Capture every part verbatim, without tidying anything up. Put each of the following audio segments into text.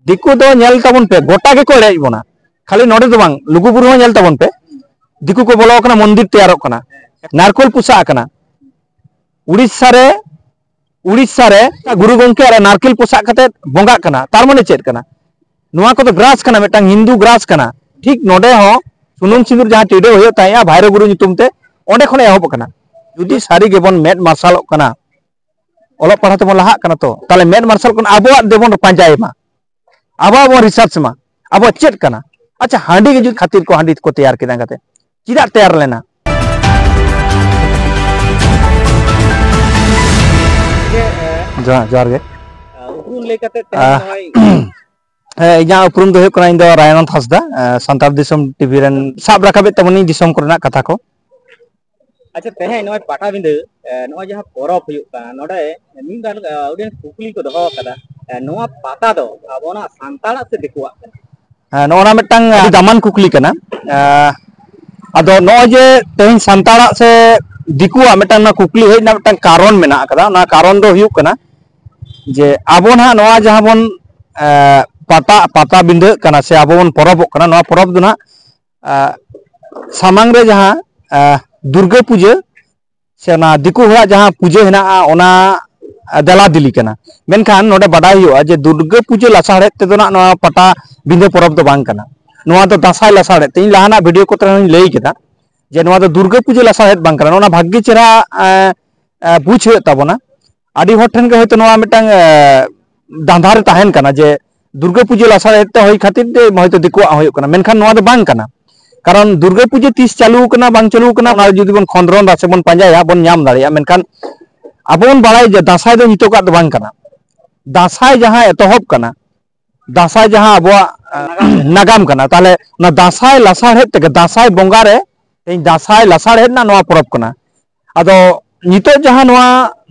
ᱫᱤᱠᱩ ᱫᱚ ᱧᱮᱞ ᱛᱟᱵᱚᱱ ᱯᱮ, ᱜᱚᱴᱟ ᱜᱮᱠᱚ ᱮᱲᱮᱭᱮᱫ ᱵᱚᱱᱟ᱾ ᱠᱷᱟᱹᱞᱤ ᱱᱚᱰᱮ ᱫᱚ ᱵᱟᱝ, ᱞᱩᱜᱩᱵᱩᱨᱩ ᱦᱚᱸ ᱧᱮᱞ ᱛᱟᱵᱚᱱ ᱯᱮ, ᱫᱤᱠᱩ ᱠᱚ ᱵᱚᱞᱚ ᱟᱠᱟᱱᱟ, ᱢᱚᱱᱫᱤᱨ ᱛᱮᱭᱟᱨᱚᱜ ᱠᱟᱱᱟ, ᱱᱟᱨᱠᱳᱞ ᱯᱚᱥᱟᱜ ᱟᱠᱟᱱᱟ᱾ ᱩᱲᱤᱥᱥᱟ ᱨᱮ, ᱩᱲᱤᱥᱥᱟ ᱨᱮ ᱜᱩᱨᱩ ᱜᱚᱢᱠᱮ ᱟᱨ ᱱᱟᱨᱠᱮᱞ ᱯᱚᱥᱟᱜ ᱠᱟᱛᱮ ᱵᱚᱸᱜᱟᱜ ᱠᱟᱱᱟ, ᱛᱟᱨ ᱢᱟᱱᱮ ᱪᱮᱫ ᱠᱟᱱᱟ? ᱱᱚᱣᱟ ᱠᱚᱫᱚ ᱜᱨᱟᱥ ᱠᱟᱱᱟ, ᱢᱤᱫᱴᱟᱝ ᱦᱤᱱᱫᱩ ᱜᱨᱟᱥ ᱠᱟᱱᱟ᱾ ᱴᱷᱤᱠ ᱱᱚᱰᱮ ᱦᱚᱸ ᱥᱩᱱᱩᱢ ᱥᱤᱸᱫᱩᱨ ᱡᱟᱦᱟᱸ ᱴᱤᱰᱟᱹ ᱦᱩᱭᱩᱜ ᱛᱟᱦᱮᱸᱜᱼᱟ ᱵᱷᱟᱭᱨᱳ ᱜᱩᱨᱩ ᱧᱩᱛᱩᱢ ᱛᱮ, ᱚᱸᱰᱮ ᱠᱷᱚᱱ ᱮᱦᱚᱵ ᱟᱠᱟᱱᱟ᱾ ᱡᱩᱫᱤ ᱥᱟᱹᱨᱤ ᱜᱮᱵᱚᱱ ᱢᱮᱫ ᱢᱟᱨᱥᱟᱞᱚᱜ ᱠᱟᱱᱟ, ᱚᱞᱚᱜ ᱯᱟᱲᱦᱟᱜ ᱛᱮᱵᱚᱱ ᱞᱟᱦᱟᱜ ᱠᱟᱱᱟ, ᱛᱚ ᱛᱟᱦᱞᱮ ᱢᱮᱫ ᱢᱟᱨᱥᱟᱞ ᱠᱷᱚᱱ ᱟᱵᱚᱣᱟᱜ ᱫᱮᱵᱚᱱ ᱯᱟᱸᱡᱟᱭ ᱢᱟ, ᱟᱵᱚᱣᱟᱜ ᱵᱚᱱ ᱨᱤᱥᱟᱨᱪ ᱢᱟ, ᱟᱵᱚᱣᱟᱜ ᱪᱮᱫ ᱠᱟᱱᱟ? ᱟᱪᱪᱷᱟ, ᱦᱟᱺᱰᱤ ᱜᱮ ᱡᱩᱫᱤ ᱠᱷᱟᱹᱛᱤᱨ ᱠᱚ ᱦᱟᱺᱰᱤ ᱠᱚ ᱛᱮᱭᱟᱨ ᱠᱮᱫᱟ, ᱮᱱᱠᱷᱟᱱ ᱪᱮᱫᱟᱜ ᱛᱮᱭᱟᱨ ᱞᱮᱱᱟ? ᱡᱚᱦᱟᱨ, ᱡᱚᱦᱟᱨ ᱜᱮ᱾ ᱩᱯᱨᱩᱢ ᱞᱟᱹᱭ ᱠᱟᱛᱮ ᱛᱮᱦᱮᱧ ᱱᱚᱜᱼᱚᱭ ᱦᱮᱸ, ᱤᱧᱟᱹᱜ ᱩᱯᱨᱩᱢ ᱫᱚ ᱦᱩᱭᱩᱜ ᱠᱟᱱᱟ, ᱤᱧ ᱫᱚ ᱨᱟᱭᱟᱱᱚᱱᱫ ᱦᱟᱸᱥᱫᱟ, ᱥᱟᱱᱛᱟᱲ ᱫᱤᱥᱚᱢ ᱴᱤᱵᱷᱤ ᱨᱮᱱ ᱥᱟᱵ ᱨᱟᱠᱟᱵᱮᱫ ᱛᱟᱵᱚᱱᱟᱹᱧ ᱫᱤᱥᱚᱢ ᱠᱚᱨᱮᱱᱟᱜ ᱠᱟᱛᱷᱟ ᱠᱚ᱾ ᱟᱪᱪᱷᱟ, ᱛᱮᱦᱮᱧ ᱱᱚᱜᱼᱚᱭ ᱯᱟᱴᱟᱵᱤᱸᱫᱟᱹ, ᱮ, ᱱᱚᱜᱼᱚᱭ ᱡᱟᱦᱟᱸ ᱯᱚᱨᱚᱵᱽ ᱦᱩᱭᱩᱜ ᱠᱟᱱᱟ, ᱱᱚᱰᱮ ᱢᱤᱫ ᱵᱟᱨ, ᱮ, audience ᱠᱩᱠᱞᱤ ᱠᱚ ᱫᱚᱦᱚ ᱟᱠᱟᱫᱟ, ᱮ, ᱱᱚᱣᱟ ᱯᱟᱛᱟ ᱫᱚ ᱟᱵᱚᱱᱟᱜ ᱥᱟᱱᱛᱟᱲᱟᱜ ᱥᱮ ᱫᱤᱠᱩᱣᱟᱜ ᱠᱟᱱᱟ? ᱦᱮᱸ, ᱱᱚᱜᱼᱚ ᱱᱟ ᱢᱤᱫᱴᱟᱝ ᱟᱹᱰᱤ ᱫᱟᱢᱟᱱ ᱠᱩᱠᱞᱤ ᱠᱟᱱᱟ᱾ ᱮ, ᱟᱫᱚ ᱱᱚᱜᱼᱚᱭ ᱡᱮ ᱛᱮᱦᱮᱧ ᱥᱟᱱᱛᱟᱲᱟᱜ ᱥᱮ ᱫᱤᱠᱩᱣᱟᱜ ᱢᱤᱫᱴᱟᱝ ᱱᱚᱣᱟ ᱠᱩᱠᱞᱤ ᱦᱮᱡ ᱨᱮᱱᱟᱜ ᱢᱤᱫᱴᱟᱝ ᱠᱟᱨᱚᱱ ᱢᱮᱱᱟᱜ ᱟᱠᱟᱫᱟ᱾ ᱚᱱᱟ ᱠᱟᱨᱚᱱ ᱫᱚ ᱦᱩᱭᱩᱜ ᱠᱟᱱᱟ ᱡᱮ ᱟᱵᱚ ᱱᱟᱦᱟᱜ ᱱᱚᱣᱟ ᱡᱟᱦᱟᱸ ᱵᱚᱱ, ᱮ, ᱯᱟᱛᱟ, ᱯᱟᱛᱟᱵᱤᱸᱫᱟᱹᱜ ᱠᱟᱱᱟ ᱥᱮ ᱟᱵᱚ ᱵᱚᱱ ᱯᱚᱨᱚᱵᱚᱜ ᱠᱟᱱᱟ, ᱱᱚᱣᱟ ᱯᱚᱨᱚᱵᱽ ᱫᱚ ᱱᱟᱦᱟᱜ, ᱮ, ᱥᱟᱢᱟᱝ ᱨᱮ ᱡᱟᱦᱟᱸ, ᱮ, ᱫᱩᱨᱜᱟᱹ ᱯᱩᱡᱟᱹ ᱥᱮ ᱚᱱᱟ ᱫᱤᱠᱩ ᱦᱚᱲᱟᱜ ᱡᱟᱦᱟᱸ ᱯᱩᱡᱟᱹ ᱦᱮᱱᱟᱜᱼᱟ, ᱚᱱᱟ ᱫᱮᱞᱟ ᱫᱮᱞᱤ ᱠᱟᱱᱟ᱾ ᱢᱮᱱᱠᱷᱟᱱ ᱱᱚᱰᱮ ᱵᱟᱰᱟᱭ ᱦᱩᱭᱩᱜᱼᱟ ᱡᱮ ᱫᱩᱨᱜᱟᱹ ᱯᱩᱡᱟᱹ ᱞᱟᱥᱟᱲᱦᱮᱫ ᱛᱮᱫᱚ ᱱᱟᱜ ᱱᱚᱣᱟ ᱯᱟᱴᱟᱵᱤᱸᱫᱷᱟᱹ ᱯᱚᱨᱚᱵᱽ ᱫᱚ ᱵᱟᱝ ᱠᱟᱱᱟ᱾ ᱱᱚᱣᱟ ᱫᱚ ᱫᱟᱸᱥᱟᱭ ᱞᱟᱥᱟᱲᱦᱮᱫ ᱛᱮ, ᱤᱧ ᱞᱟᱦᱟᱱᱟᱜ ᱵᱷᱤᱰᱤᱭᱳ ᱠᱚᱛᱮ ᱦᱚᱸᱧ ᱞᱟᱹᱭ ᱠᱮᱫᱟ ᱡᱮ ᱱᱚᱣᱟ ᱫᱚ ᱫᱩᱨᱜᱟᱹ ᱯᱩᱡᱟᱹ ᱞᱟᱥᱟᱲᱦᱮᱫ ᱵᱟᱝ ᱠᱟᱱᱟ᱾ ᱱᱚᱣᱟ ᱵᱷᱟᱜᱽᱜᱤ ᱪᱮᱦᱨᱟ, ᱮ, ᱮ, ᱵᱩᱡᱽ ᱦᱩᱭᱩᱜ ᱛᱟᱵᱚᱱᱟ᱾ ᱟᱹᱰᱤ ᱦᱚᱲ ᱴᱷᱮᱱ ᱜᱮ ᱦᱚᱭᱛᱳ ᱱᱚᱣᱟ ᱢᱤᱫᱴᱟᱝ, ᱮ, ᱫᱷᱟᱸᱫᱷᱟ ᱨᱮ ᱛᱟᱦᱮᱱ ᱠᱟᱱᱟ ᱡᱮ ᱫᱩᱨᱜᱟᱹ ᱯᱩᱡᱟᱹ ᱞᱟᱥᱟᱲᱦᱮᱫ ᱛᱮ ᱦᱩᱭ ᱠᱷᱟᱹᱛᱤᱨ ᱛᱮ ᱦᱚᱭᱛᱳ ᱫᱤᱠᱩᱣᱟᱜ ᱦᱩᱭᱩᱜ ᱠᱟᱱᱟ, ᱢᱮᱱᱠᱷᱟᱱ ᱱᱚᱣᱟ ᱫᱚ ᱵᱟᱝ ᱠᱟᱱᱟ᱾ ᱠᱟᱨᱚᱱ ᱫᱩᱨᱜᱟᱹ ᱯᱩᱡᱟᱹ ᱛᱤᱥ ᱪᱟᱹᱞᱩ ᱟᱠᱟᱱᱟ, ᱵᱟᱝ ᱪᱟᱹᱞᱩ ᱟᱠᱟᱱᱟ, ᱚᱱᱟ ᱡᱩᱫᱤ ᱵᱚᱱ ᱠᱷᱚᱸᱫᱽᱨᱚᱱ ᱥᱮ ᱵᱚᱱ ᱯᱟᱸᱡᱟᱭᱟ, ᱵᱚᱱ ᱧᱟᱢ ᱫᱟᱲᱮᱭᱟᱜᱼᱟ᱾ ᱢᱮᱱᱠᱷᱟᱱ ᱟᱵᱚ ᱵᱚᱱ ᱵᱟᱲᱟᱭᱟ ᱡᱮ ᱫᱟᱸᱥᱟᱭ ᱫᱚ ᱱᱤᱛᱚᱜᱟᱜ ᱫᱚ ᱵᱟᱝ ᱠᱟᱱᱟ᱾ ᱫᱟᱸᱥᱟᱭ ᱡᱟᱦᱟᱸ ᱮᱛᱚᱦᱚᱵ ᱠᱟᱱᱟ, ᱫᱟᱸᱥᱟᱭ ᱡᱟᱦᱟᱸ ᱟᱵᱚᱣᱟᱜ, ᱮ, ᱱᱟᱜᱟᱢ ᱠᱟᱱᱟ, ᱛᱟᱦᱚᱞᱮ ᱚᱱᱟ ᱫᱟᱸᱥᱟᱭ ᱞᱟᱥᱟᱲᱦᱮᱫ ᱛᱮᱜᱮ, ᱫᱟᱸᱥᱟᱭ ᱵᱚᱸᱜᱟ ᱨᱮ ᱛᱮᱦᱮᱧ ᱫᱟᱸᱥᱟᱭ ᱞᱟᱥᱟᱲᱦᱮᱫ ᱨᱮᱱᱟᱜ ᱱᱚᱣᱟ ᱯᱚᱨᱚᱵᱽ ᱠᱟᱱᱟ᱾ ᱟᱫᱚ ᱱᱤᱛᱚᱜ ᱡᱟᱦᱟᱸ ᱱᱚᱣᱟ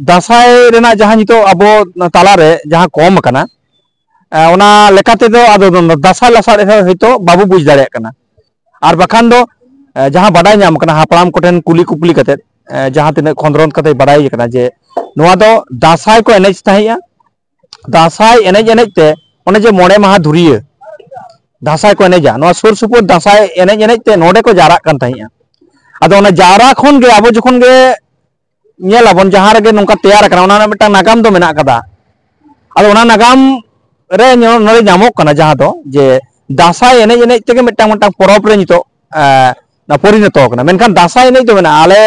ᱫᱟᱸᱥᱟᱭ ᱨᱮᱱᱟᱜ ᱡᱟᱦᱟᱸ ᱱᱤᱛᱚᱜ ᱟᱵᱚ ᱛᱟᱞᱟᱨᱮ ᱡᱟᱦᱟᱸ ᱠᱚᱢ ᱟᱠᱟᱱᱟ, ᱮ, ᱚᱱᱟ ᱞᱮᱠᱟ ᱛᱮᱫᱚ ᱟᱫᱚ ᱫᱟᱸᱥᱟᱭ ᱞᱟᱥᱟᱲᱦᱮᱫ ᱦᱚᱭᱛᱳ ᱵᱟᱵᱚ ᱵᱩᱡᱽ ᱫᱟᱲᱮᱭᱟᱜ ᱠᱟᱱᱟ᱾ ᱟᱨ ᱵᱟᱠᱷᱟᱱ ᱫᱚ, ᱮ, ᱡᱟᱦᱟᱸ ᱵᱟᱰᱟᱭ ᱧᱟᱢ ᱠᱟᱱᱟ ᱦᱟᱯᱲᱟᱢ ᱠᱚᱴᱷᱮᱱ ᱠᱩᱞᱤ ᱠᱩᱯᱞᱤ ᱠᱟᱛᱮᱫ, ᱮ, ᱡᱟᱦᱟᱸ ᱛᱤᱱᱟᱹᱜ ᱠᱷᱚᱸᱫᱽᱨᱚᱸᱫᱽ ᱠᱟᱛᱮ ᱵᱟᱰᱟᱭ ᱠᱟᱱᱟ ᱡᱮ ᱱᱚᱣᱟ ᱫᱚ ᱫᱟᱸᱥᱟᱭ ᱠᱚ ᱮᱱᱮᱡ ᱛᱟᱦᱮᱸᱜᱼᱟ᱾ ᱫᱟᱸᱥᱟᱭ ᱮᱱᱮᱡ ᱮᱱᱮᱡ ᱛᱮ ᱚᱱᱮ ᱡᱮ ᱢᱚᱬᱮ ᱢᱟᱦᱟ ᱫᱷᱩᱨᱤᱭᱟᱹ ᱫᱟᱸᱥᱟᱭ ᱠᱚ ᱮᱱᱮᱡᱟ, ᱱᱚᱣᱟ ᱥᱩᱨ ᱥᱩᱯᱩᱨ ᱫᱟᱸᱥᱟᱭ ᱮᱱᱮᱡ ᱮᱱᱮᱡ ᱛᱮ ᱱᱚᱰᱮ ᱠᱚ ᱡᱟᱣᱨᱟᱜ ᱠᱟᱱ ᱛᱟᱦᱮᱸᱜᱼᱟ᱾ ᱟᱫᱚ ᱚᱱᱟ ᱡᱟᱣᱨᱟ ᱠᱷᱚᱱ ᱜᱮ ᱟᱵᱚ ᱡᱚᱠᱷᱚᱱ ᱜᱮ ᱧᱮᱞ ᱟᱵᱚᱱ, ᱡᱟᱦᱟᱸ ᱨᱮᱜᱮ ᱱᱚᱝᱠᱟ ᱛᱮᱭᱟᱨ ᱟᱠᱟᱱᱟ, ᱚᱱᱟ ᱨᱮᱱᱟᱜ ᱢᱤᱫᱴᱟᱝ ᱱᱟᱜᱟᱢ ᱫᱚ ᱢᱮᱱᱟᱜ ᱟᱠᱟᱫᱟ᱾ ᱟᱫᱚ ᱚᱱᱟ ᱱᱟᱜᱟᱢ ᱨᱮ ᱱᱚ-, ᱱᱚᱰᱮ ᱧᱟᱢᱚᱜ ᱠᱟᱱᱟ, ᱡᱟᱦᱟᱸ ᱫᱚ ᱡᱮ ᱫᱟᱸᱥᱟᱭ ᱮᱱᱮᱡ ᱮᱱᱮᱡ ᱛᱮᱜᱮ ᱢᱤᱫᱴᱟᱝ ᱢᱤᱫᱴᱟᱝ ᱯᱚᱨᱚᱵᱽ ᱨᱮ ᱱᱤᱛᱚᱜ, ᱮ, ᱚᱱᱟ ᱯᱚᱨᱤᱱᱚᱛᱚ ᱟᱠᱟᱱᱟ᱾ ᱢᱮᱱᱠᱷᱟᱱ ᱫᱟᱸᱥᱟᱭ ᱮᱱᱮᱡ ᱫᱚ ᱢᱮᱱᱟᱜᱼᱟ, ᱟᱞᱮ,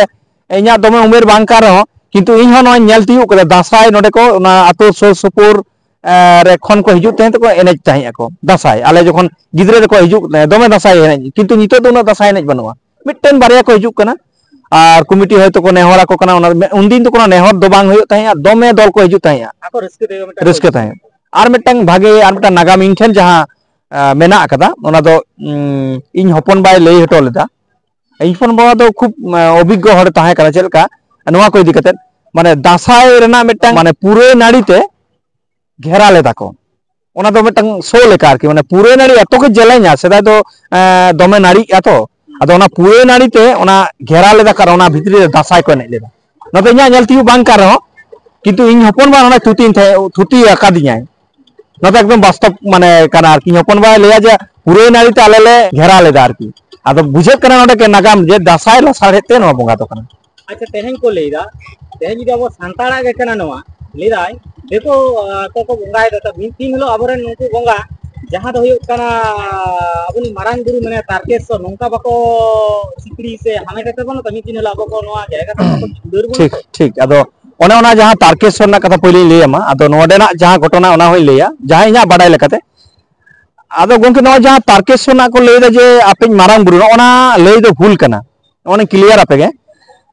ᱤᱧᱟᱹᱜ ᱫᱚᱢᱮ ᱩᱢᱮᱨ ᱵᱟᱝ ᱠᱟᱱ ᱨᱮᱦᱚᱸ, ᱠᱤᱱᱛᱩ ᱤᱧ ᱦᱚᱸ ᱱᱚᱣᱟᱧ ᱧᱮᱞ ᱛᱤᱭᱳᱜ ᱠᱟᱫᱟ, ᱫᱟᱸᱥᱟᱭ ᱱᱚᱰᱮ ᱠᱚ ᱚᱱᱟ ᱟᱹᱛᱩ ᱥᱩᱨ ᱥᱩᱯᱩᱨ, ᱮ, ᱨᱮ ᱠᱷᱚᱱ ᱠᱚ ᱦᱤᱡᱩᱜ ᱛᱟᱦᱮᱸᱫ ᱛᱮᱠᱚ ᱮᱱᱮᱡ ᱛᱟᱦᱮᱸᱫ ᱟᱠᱚ ᱫᱟᱸᱥᱟᱭ᱾ ᱟᱞᱮ ᱡᱚᱠᱷᱚᱱ ᱜᱤᱫᱽᱨᱟᱹ ᱨᱮᱠᱚ ᱦᱤᱡᱩᱜ ᱛᱟᱦᱮᱸᱫ, ᱫᱚᱢᱮ ᱫᱟᱸᱥᱟᱭ ᱮᱱᱮᱡ, ᱠᱤᱱᱛᱩ ᱱᱤᱛᱚᱜ ᱫᱚ ᱩᱱᱟᱹᱜ ᱫᱟᱸᱥᱟᱭ ᱮᱱᱮᱡ ᱵᱟᱹᱱᱩᱜᱼᱟ᱾ ᱢᱤᱫᱴᱮᱱ ᱵᱟᱨᱭᱟ ᱠᱚ ᱦᱤᱡᱩᱜ ᱠᱟᱱᱟ, ᱟᱨ ᱠᱚᱢᱤᱴᱤ ᱦᱚᱭᱛᱳ ᱠᱚ ᱱᱮᱦᱚᱨ ᱟᱠᱚ ᱠᱟᱱᱟ, ᱚᱱᱟ ᱢᱮ-, ᱩᱱᱫᱤᱱ ᱫᱚ ᱠᱳᱱᱳ ᱱᱮᱦᱚᱨ ᱫᱚ ᱵᱟᱝ ᱦᱩᱭᱩᱜ ᱛᱟᱦᱮᱸᱫᱼᱟ, ᱫᱚᱢᱮ ᱫᱚᱞ ᱠᱚ ᱦᱤᱡᱩᱜ ᱛᱟᱦᱮᱸᱫᱼᱟ᱾ ᱟᱠᱚ ᱨᱟᱹᱥᱠᱟᱹ ᱛᱮᱜᱮ ᱢᱤᱫᱴᱟᱝ ᱨᱟᱹᱥᱠᱟᱹ ᱠᱚ ᱛᱟᱦᱮᱸᱫ᱾ ᱟᱨ ᱢᱤᱫᱴᱟᱝ ᱵᱷᱟᱜᱮ, ᱟᱨ ᱢᱤᱫᱴᱟᱝ ᱱᱟᱜᱟᱢ ᱤᱧ ᱴᱷᱮᱱ ᱡᱟᱦᱟᱸ, ᱟ, ᱢᱮᱱᱟᱜ ᱟᱠᱟᱫᱟ, ᱚᱱᱟ ᱫᱚ, ᱩᱢ, ᱤᱧ ᱦᱚᱯᱚᱱ ᱵᱟᱭ ᱞᱟᱹᱭ ᱦᱚᱴᱚ ᱞᱮᱫᱟ᱾ ᱤᱧ ᱦᱚᱯᱚᱱ ᱵᱟᱵᱟ ᱫᱚ ᱠᱷᱩᱵ, ᱟ, ᱚᱵᱷᱤᱜᱽᱜᱚ ᱦᱚᱲᱮ ᱛᱟᱦᱮᱸ ᱠᱟᱱᱟ᱾ ᱪᱮᱫ ᱞᱮᱠᱟ ᱱᱚᱣᱟ ᱠᱚ ᱤᱫᱤ ᱠᱟᱛᱮᱫ, ᱢᱟᱱᱮ ᱫᱟᱸᱥᱟᱭ ᱨᱮᱱᱟᱜ ᱢᱤᱫᱴᱟᱝ, ᱢᱟᱱᱮ ᱯᱩᱨᱟᱹᱭ ᱱᱟᱹᱲᱤ ᱛᱮ ᱜᱷᱮᱨᱟ ᱞᱮᱫᱟ ᱠᱚ, ᱚᱱᱟ ᱫᱚ ᱢᱤᱫᱴᱟᱝ ᱥᱳ ᱞᱮᱠᱟ ᱟᱨᱠᱤ, ᱢᱟᱱᱮ ᱯᱩᱨᱟᱹᱭ ᱱᱟᱹᱲᱤ ᱮᱛᱚ ᱜᱮ ᱡᱮᱞᱮᱧᱟ, ᱥᱮᱫᱟᱭ ᱫᱚ, ᱮ, ᱫᱚᱢᱮ ᱱᱟᱹᱲᱤᱜᱼᱟ ᱛᱚ, ᱟᱫᱚ ᱚᱱᱟ ᱯᱩᱨᱟᱹᱭ ᱱᱟᱹᱲᱤ ᱛᱮ ᱚᱱᱟ ᱜᱷᱮᱨᱟ ᱞᱮᱫᱟ ᱠᱚ ᱟᱨ ᱚᱱᱟ ᱵᱷᱤᱛᱨᱤ ᱨᱮ ᱫᱟᱸᱥᱟᱭ ᱠᱚ ᱮᱱᱮᱡ ᱞᱮᱫᱟ᱾ ᱱᱚᱛᱮ ᱤᱧᱟᱹᱜ ᱧᱮᱞ ᱛᱤᱭᱳᱜ ᱵᱟᱝ ᱠᱟᱱ ᱨᱮᱦᱚᱸ, ᱠᱤᱱᱛᱩ ᱤᱧ ᱦᱚᱯᱚᱱ ᱵᱟ ᱚᱱᱟ ᱛᱷᱩᱛᱤᱧ ᱛᱟᱦᱮᱸ, ᱛᱷᱩᱛᱤ ᱟᱠᱟᱫᱤᱧᱟᱭ᱾ ᱱᱚᱣᱟ ᱫᱚ ᱮᱠᱫᱚᱢ ᱵᱟᱥᱛᱚᱵ ᱢᱟᱱᱮ ᱠᱟᱱᱟ ᱟᱨᱠᱤ᱾ ᱤᱧ ᱦᱚᱯᱚᱱ ᱵᱟᱭ ᱞᱟᱹᱭᱟ ᱡᱮ ᱯᱩᱨᱟᱹᱭ ᱱᱟᱹᱲᱤ ᱛᱮ ᱟᱞᱮ ᱞᱮ ᱜᱷᱮᱨᱟ ᱞᱮᱫᱟ ᱟᱨᱠᱤ᱾ ᱟᱫᱚ ᱵᱩᱡᱷᱟᱹᱜ ᱠᱟᱱᱟ ᱱᱚᱰᱮ ᱜᱮ ᱱᱟᱜᱟᱢ ᱡᱮ ᱫᱟᱸᱥᱟᱭ ᱞᱟᱥᱟᱲᱦᱮᱫ ᱛᱮ ᱱᱚᱣᱟ ᱵᱚᱸᱜᱟ ᱫᱚ ᱠᱟᱱᱟ᱾ ᱟᱪᱪᱷᱟ, ᱛᱮᱦᱮᱧ ᱠᱚ ᱞᱟᱹᱭᱫᱟ, ᱛᱮᱦᱮᱧ ᱡᱩᱫᱤ ᱟᱵᱚ ᱥᱟᱱᱛᱟᱲᱟᱜ ᱜᱮ ᱠᱟᱱᱟ ᱱᱚᱣᱟ, ᱞᱟᱹᱭᱫᱟᱭ, ᱫᱤᱠᱩ, ᱟ, ᱠᱚᱠᱚ ᱵᱚᱸᱜᱟᱭᱮᱫᱟ, ᱛᱚ ᱢᱤᱫ ᱫᱤᱱ ᱦᱤᱞᱳᱜ ᱟᱵᱚᱨᱮᱱ ᱱᱩᱠᱩ ᱵᱚᱸᱜᱟ, ᱡᱟᱦᱟᱸ ᱫᱚ ᱦᱩᱭᱩᱜ ᱠᱟᱱᱟ ᱟᱵᱚᱨᱮᱱ ᱢᱟᱨᱟᱝ ᱵᱩᱨᱩ ᱢᱮᱱᱟᱭᱟ ᱛᱟᱨᱠᱮᱥᱥᱚᱨ, ᱱᱚᱝᱠᱟ ᱵᱟᱠᱚ ᱥᱤᱠᱲᱤ ᱥᱮ ᱦᱟᱢᱮᱴ ᱟᱠᱟᱫ ᱵᱚᱱᱟ, ᱛᱚ ᱢᱤᱫ ᱫᱤᱱ ᱦᱤᱞᱳᱜ ᱟᱵᱚ ᱠᱚ ᱱᱚᱣᱟ ᱡᱟᱭᱜᱟ ᱠᱷᱚᱱ ᱵᱟᱠᱚ ᱪᱷᱩᱰᱟᱹᱨ ᱵᱚᱱᱟ᱾ ᱴᱷᱤᱠ, ᱴᱷᱤᱠ᱾ ᱟᱫᱚ ᱚᱱᱮ ᱚᱱᱟ ᱡᱟᱦᱟᱸ ᱛᱟᱨᱠᱮᱥᱥᱚᱨ ᱨᱮᱱᱟᱜ ᱠᱟᱛᱷᱟ ᱯᱳᱭᱞᱳᱧ ᱞᱟᱹᱭ ᱟᱢᱟ, ᱟᱫᱚ ᱱᱚᱰᱮᱱᱟᱜ ᱡᱟᱦᱟᱸ ᱜᱷᱚᱴᱚᱱᱟ ᱚᱱᱟ ᱦᱚᱸᱧ ᱞᱟᱹᱭᱟ, ᱡᱟᱦᱟᱸ ᱤᱧᱟᱹᱜ ᱵᱟᱰᱟᱭ ᱞᱮᱠᱟᱛᱮ᱾ ᱟᱫᱚ ᱜᱚᱢᱠᱮ, ᱱᱚᱜᱼᱚᱭ ᱡᱟᱦᱟᱸ ᱛᱟᱨᱠᱮᱥᱥᱚᱨ ᱨᱮᱱᱟᱜ ᱠᱚ ᱞᱟᱹᱭᱫᱟ ᱡᱮ ᱟᱯᱮᱧ ᱢᱟᱨᱟᱝ ᱵᱩᱨᱩ, ᱱᱚᱜᱼᱚ ᱱᱟ ᱞᱟᱹᱭ ᱫᱚ ᱵᱷᱩᱞ ᱠᱟᱱᱟ᱾ ᱱᱚᱜᱼᱚ ᱱᱟᱧ ᱠᱞᱤᱭᱟᱨ ᱟᱯᱮ ᱜᱮ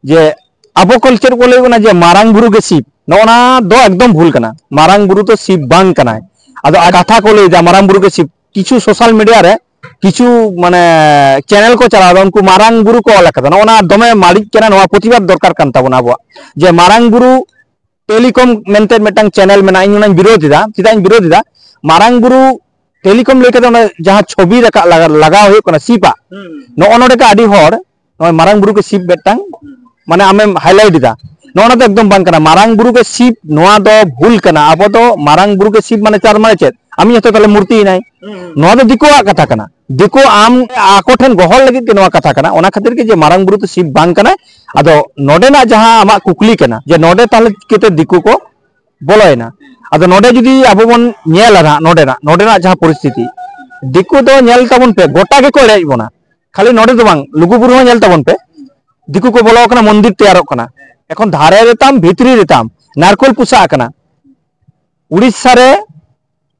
ᱡᱮ ᱟᱵᱚ ᱠᱚ ᱪᱮᱫ ᱠᱚ ᱞᱟᱹᱭ ᱠᱟᱱᱟ ᱡᱮ ᱢᱟᱨᱟᱝ ᱵᱩᱨᱩ ᱜᱮ ᱥᱤᱵ, ᱱᱚᱜᱼᱚ ᱱᱟ ᱫᱚ ᱮᱠᱫᱚᱢ ᱵᱷᱩᱞ ᱠᱟᱱᱟ᱾ ᱢᱟᱨᱟᱝ ᱵᱩᱨᱩ ᱫᱚ ᱥᱤᱵ ᱵᱟᱝ ᱠᱟᱱᱟᱭ᱾ ᱟᱫᱚ ᱠᱟᱛᱷᱟ ᱠᱚ ᱞᱟᱹᱭᱫᱟ ᱢᱟᱨᱟᱝ ᱵᱩᱨᱩ ᱜᱮ ᱥᱤᱵ, ᱠᱤᱪᱷᱩ ᱥᱳᱥᱟᱞ ᱢᱤᱰᱤᱭᱟ ᱨᱮ ᱠᱤᱪᱷᱩ ᱢᱟᱱᱮ ᱪᱮᱱᱮᱞ ᱠᱚ ᱪᱟᱞᱟᱣᱫᱟ, ᱩᱱᱠᱩ ᱢᱟᱨᱟᱝ ᱵᱩᱨᱩ ᱠᱚ ᱚᱞ ᱟᱠᱟᱫᱟ᱾ ᱱᱚᱜᱼᱚ ᱱᱟ ᱫᱚᱢᱮ ᱵᱟᱹᱲᱤᱡ ᱠᱟᱱᱟ, ᱱᱚᱣᱟ ᱯᱨᱚᱛᱤᱵᱟᱫ ᱫᱚᱨᱠᱟᱨ ᱠᱟᱱ ᱛᱟᱵᱚᱱᱟ ᱟᱵᱚᱣᱟᱜ, ᱡᱮ ᱢᱟᱨᱟᱝ ᱵᱩᱨᱩ ᱴᱮᱞᱤᱠᱚᱢ ᱢᱮᱱᱛᱮ ᱢᱤᱫᱴᱟᱝ ᱪᱮᱱᱮᱞ ᱢᱮᱱᱟᱜᱼᱟ, ᱤᱧ ᱚᱱᱟᱧ ᱵᱤᱨᱳᱫᱷ ᱮᱫᱟ᱾ ᱪᱮᱫᱟᱜ ᱤᱧ ᱵᱤᱨᱳᱫᱷ ᱮᱫᱟ? ᱢᱟᱨᱟᱝ ᱵᱩᱨᱩ ᱴᱮᱞᱤᱠᱚᱢ ᱞᱟᱹᱭ ᱠᱟᱛᱮ ᱚᱱᱟ ᱡᱟᱦᱟᱸ ᱪᱷᱚᱵᱤ ᱨᱟᱠᱟᱵ ᱞᱟᱜᱟ-, ᱞᱟᱜᱟᱣ ᱦᱩᱭᱩᱜ ᱠᱟᱱᱟ ᱥᱤᱯᱟᱜ, ᱦᱩᱸ᱾ ᱱᱚᱜᱼᱚ ᱱᱚᱰᱮ ᱜᱮ ᱟᱹᱰᱤ ᱦᱚᱲ ᱱᱚᱜᱼᱚᱭ ᱢᱟᱨᱟᱝ ᱵᱩᱨᱩ ᱜᱮ ᱥᱤᱵ ᱢᱤᱫᱴᱟᱝ, ᱦᱩᱸ᱾ ᱢᱟᱱᱮ ᱟᱢᱮᱢ ᱦᱟᱭᱞᱟᱭᱤᱴ ᱮᱫᱟ, ᱱᱚᱜᱼᱚ ᱱᱚᱣᱟ ᱫᱚ ᱮᱠᱫᱚᱢ ᱵᱟᱝ ᱠᱟᱱᱟ᱾ ᱢᱟᱨᱟᱝ ᱵᱩᱨᱩ ᱜᱮ ᱥᱤᱵ, ᱱᱚᱣᱟ ᱫᱚ ᱵᱷᱩᱞ ᱠᱟᱱᱟ᱾ ᱟᱵᱚ ᱫᱚ ᱢᱟᱨᱟᱝ ᱵᱩᱨᱩ ᱜᱮ ᱥᱤᱵ ᱢᱟᱱᱮ ᱪᱟᱨ ᱢᱟᱱᱮ ᱪᱮᱫ? ᱟᱢᱤᱡ ᱦᱚᱸᱛᱚ ᱛᱟᱦᱞᱮ ᱢᱩᱨᱛᱤᱭᱮᱱᱟᱭ᱾ ᱱᱚᱣᱟ ᱫᱚ ᱫᱤᱠᱩᱣᱟᱜ ᱠᱟᱛᱷᱟ ᱠᱟᱱᱟ᱾ ᱫᱤᱠᱩ ᱟᱢ ᱟᱠᱚ ᱴᱷᱮᱱ ᱜᱚᱦᱚᱲ ᱞᱟᱹᱜᱤᱫ ᱜᱮ ᱱᱚᱣᱟ ᱠᱟᱛᱷᱟ ᱠᱟᱱᱟ᱾ ᱚᱱᱟ ᱠᱷᱟᱹᱛᱤᱨ ᱜᱮ ᱡᱮ ᱢᱟᱨᱟᱝ ᱵᱩᱨᱩ ᱫᱚ ᱥᱤᱵ ᱵᱟᱝ ᱠᱟᱱᱟᱭ᱾ ᱟᱫᱚ ᱱᱚᱰᱮᱱᱟᱜ ᱡᱟᱦᱟᱸ ᱟᱢᱟᱜ ᱠᱩᱠᱞᱤ ᱠᱟᱱᱟ ᱡᱮ ᱱᱚᱰᱮ ᱛᱟᱦᱞᱮ ᱪᱤᱠᱟᱹᱛᱮ ᱫᱤᱠᱩ ᱠᱚ ᱵᱚᱞᱚᱭᱮᱱᱟ? ᱟᱫᱚ ᱱᱚᱰᱮ ᱡᱩᱫᱤ ᱟᱵᱚ ᱵᱚᱱ ᱧᱮᱞᱟ ᱱᱟᱦᱟᱜ ᱱᱚᱰᱮᱱᱟᱜ, ᱱᱚᱰᱮᱱᱟᱜ ᱡᱟᱦᱟᱸ ᱯᱚᱨᱤᱥᱛᱷᱤᱛᱤ, ᱫᱤᱠᱩ ᱫᱚ ᱧᱮᱞ ᱛᱟᱵᱚᱱ ᱯᱮ, ᱜᱚᱴᱟ ᱜᱮᱠᱚ ᱮᱲᱮᱭᱮᱫ ᱵᱚᱱᱟ᱾ ᱠᱷᱟᱹᱞᱤ ᱱᱚᱰᱮ ᱫᱚ ᱵᱟᱝ, ᱞᱩᱜᱩ ᱵᱩᱨᱩ ᱦᱚᱸ ᱧᱮᱞ ᱛᱟᱵᱚᱱ ᱯᱮ, ᱫᱤᱠᱩ ᱠᱚ ᱵᱚᱞᱚ ᱟᱠᱟᱱᱟ, ᱢᱚᱱᱫᱤᱨ ᱛᱮᱭᱟᱨᱚᱜ ᱠᱟᱱᱟ᱾ ᱮᱠᱷᱚᱱ ᱫᱷᱟᱨᱮ ᱨᱮᱛᱟᱢ, ᱵᱷᱤᱛᱨᱤ ᱨᱮᱛᱟᱢ ᱱᱟᱨᱠᱳᱞ ᱯᱚᱥᱟᱜ ᱟᱠᱟᱱᱟ᱾ ᱩᱲᱤᱥᱥᱟ ᱨᱮ,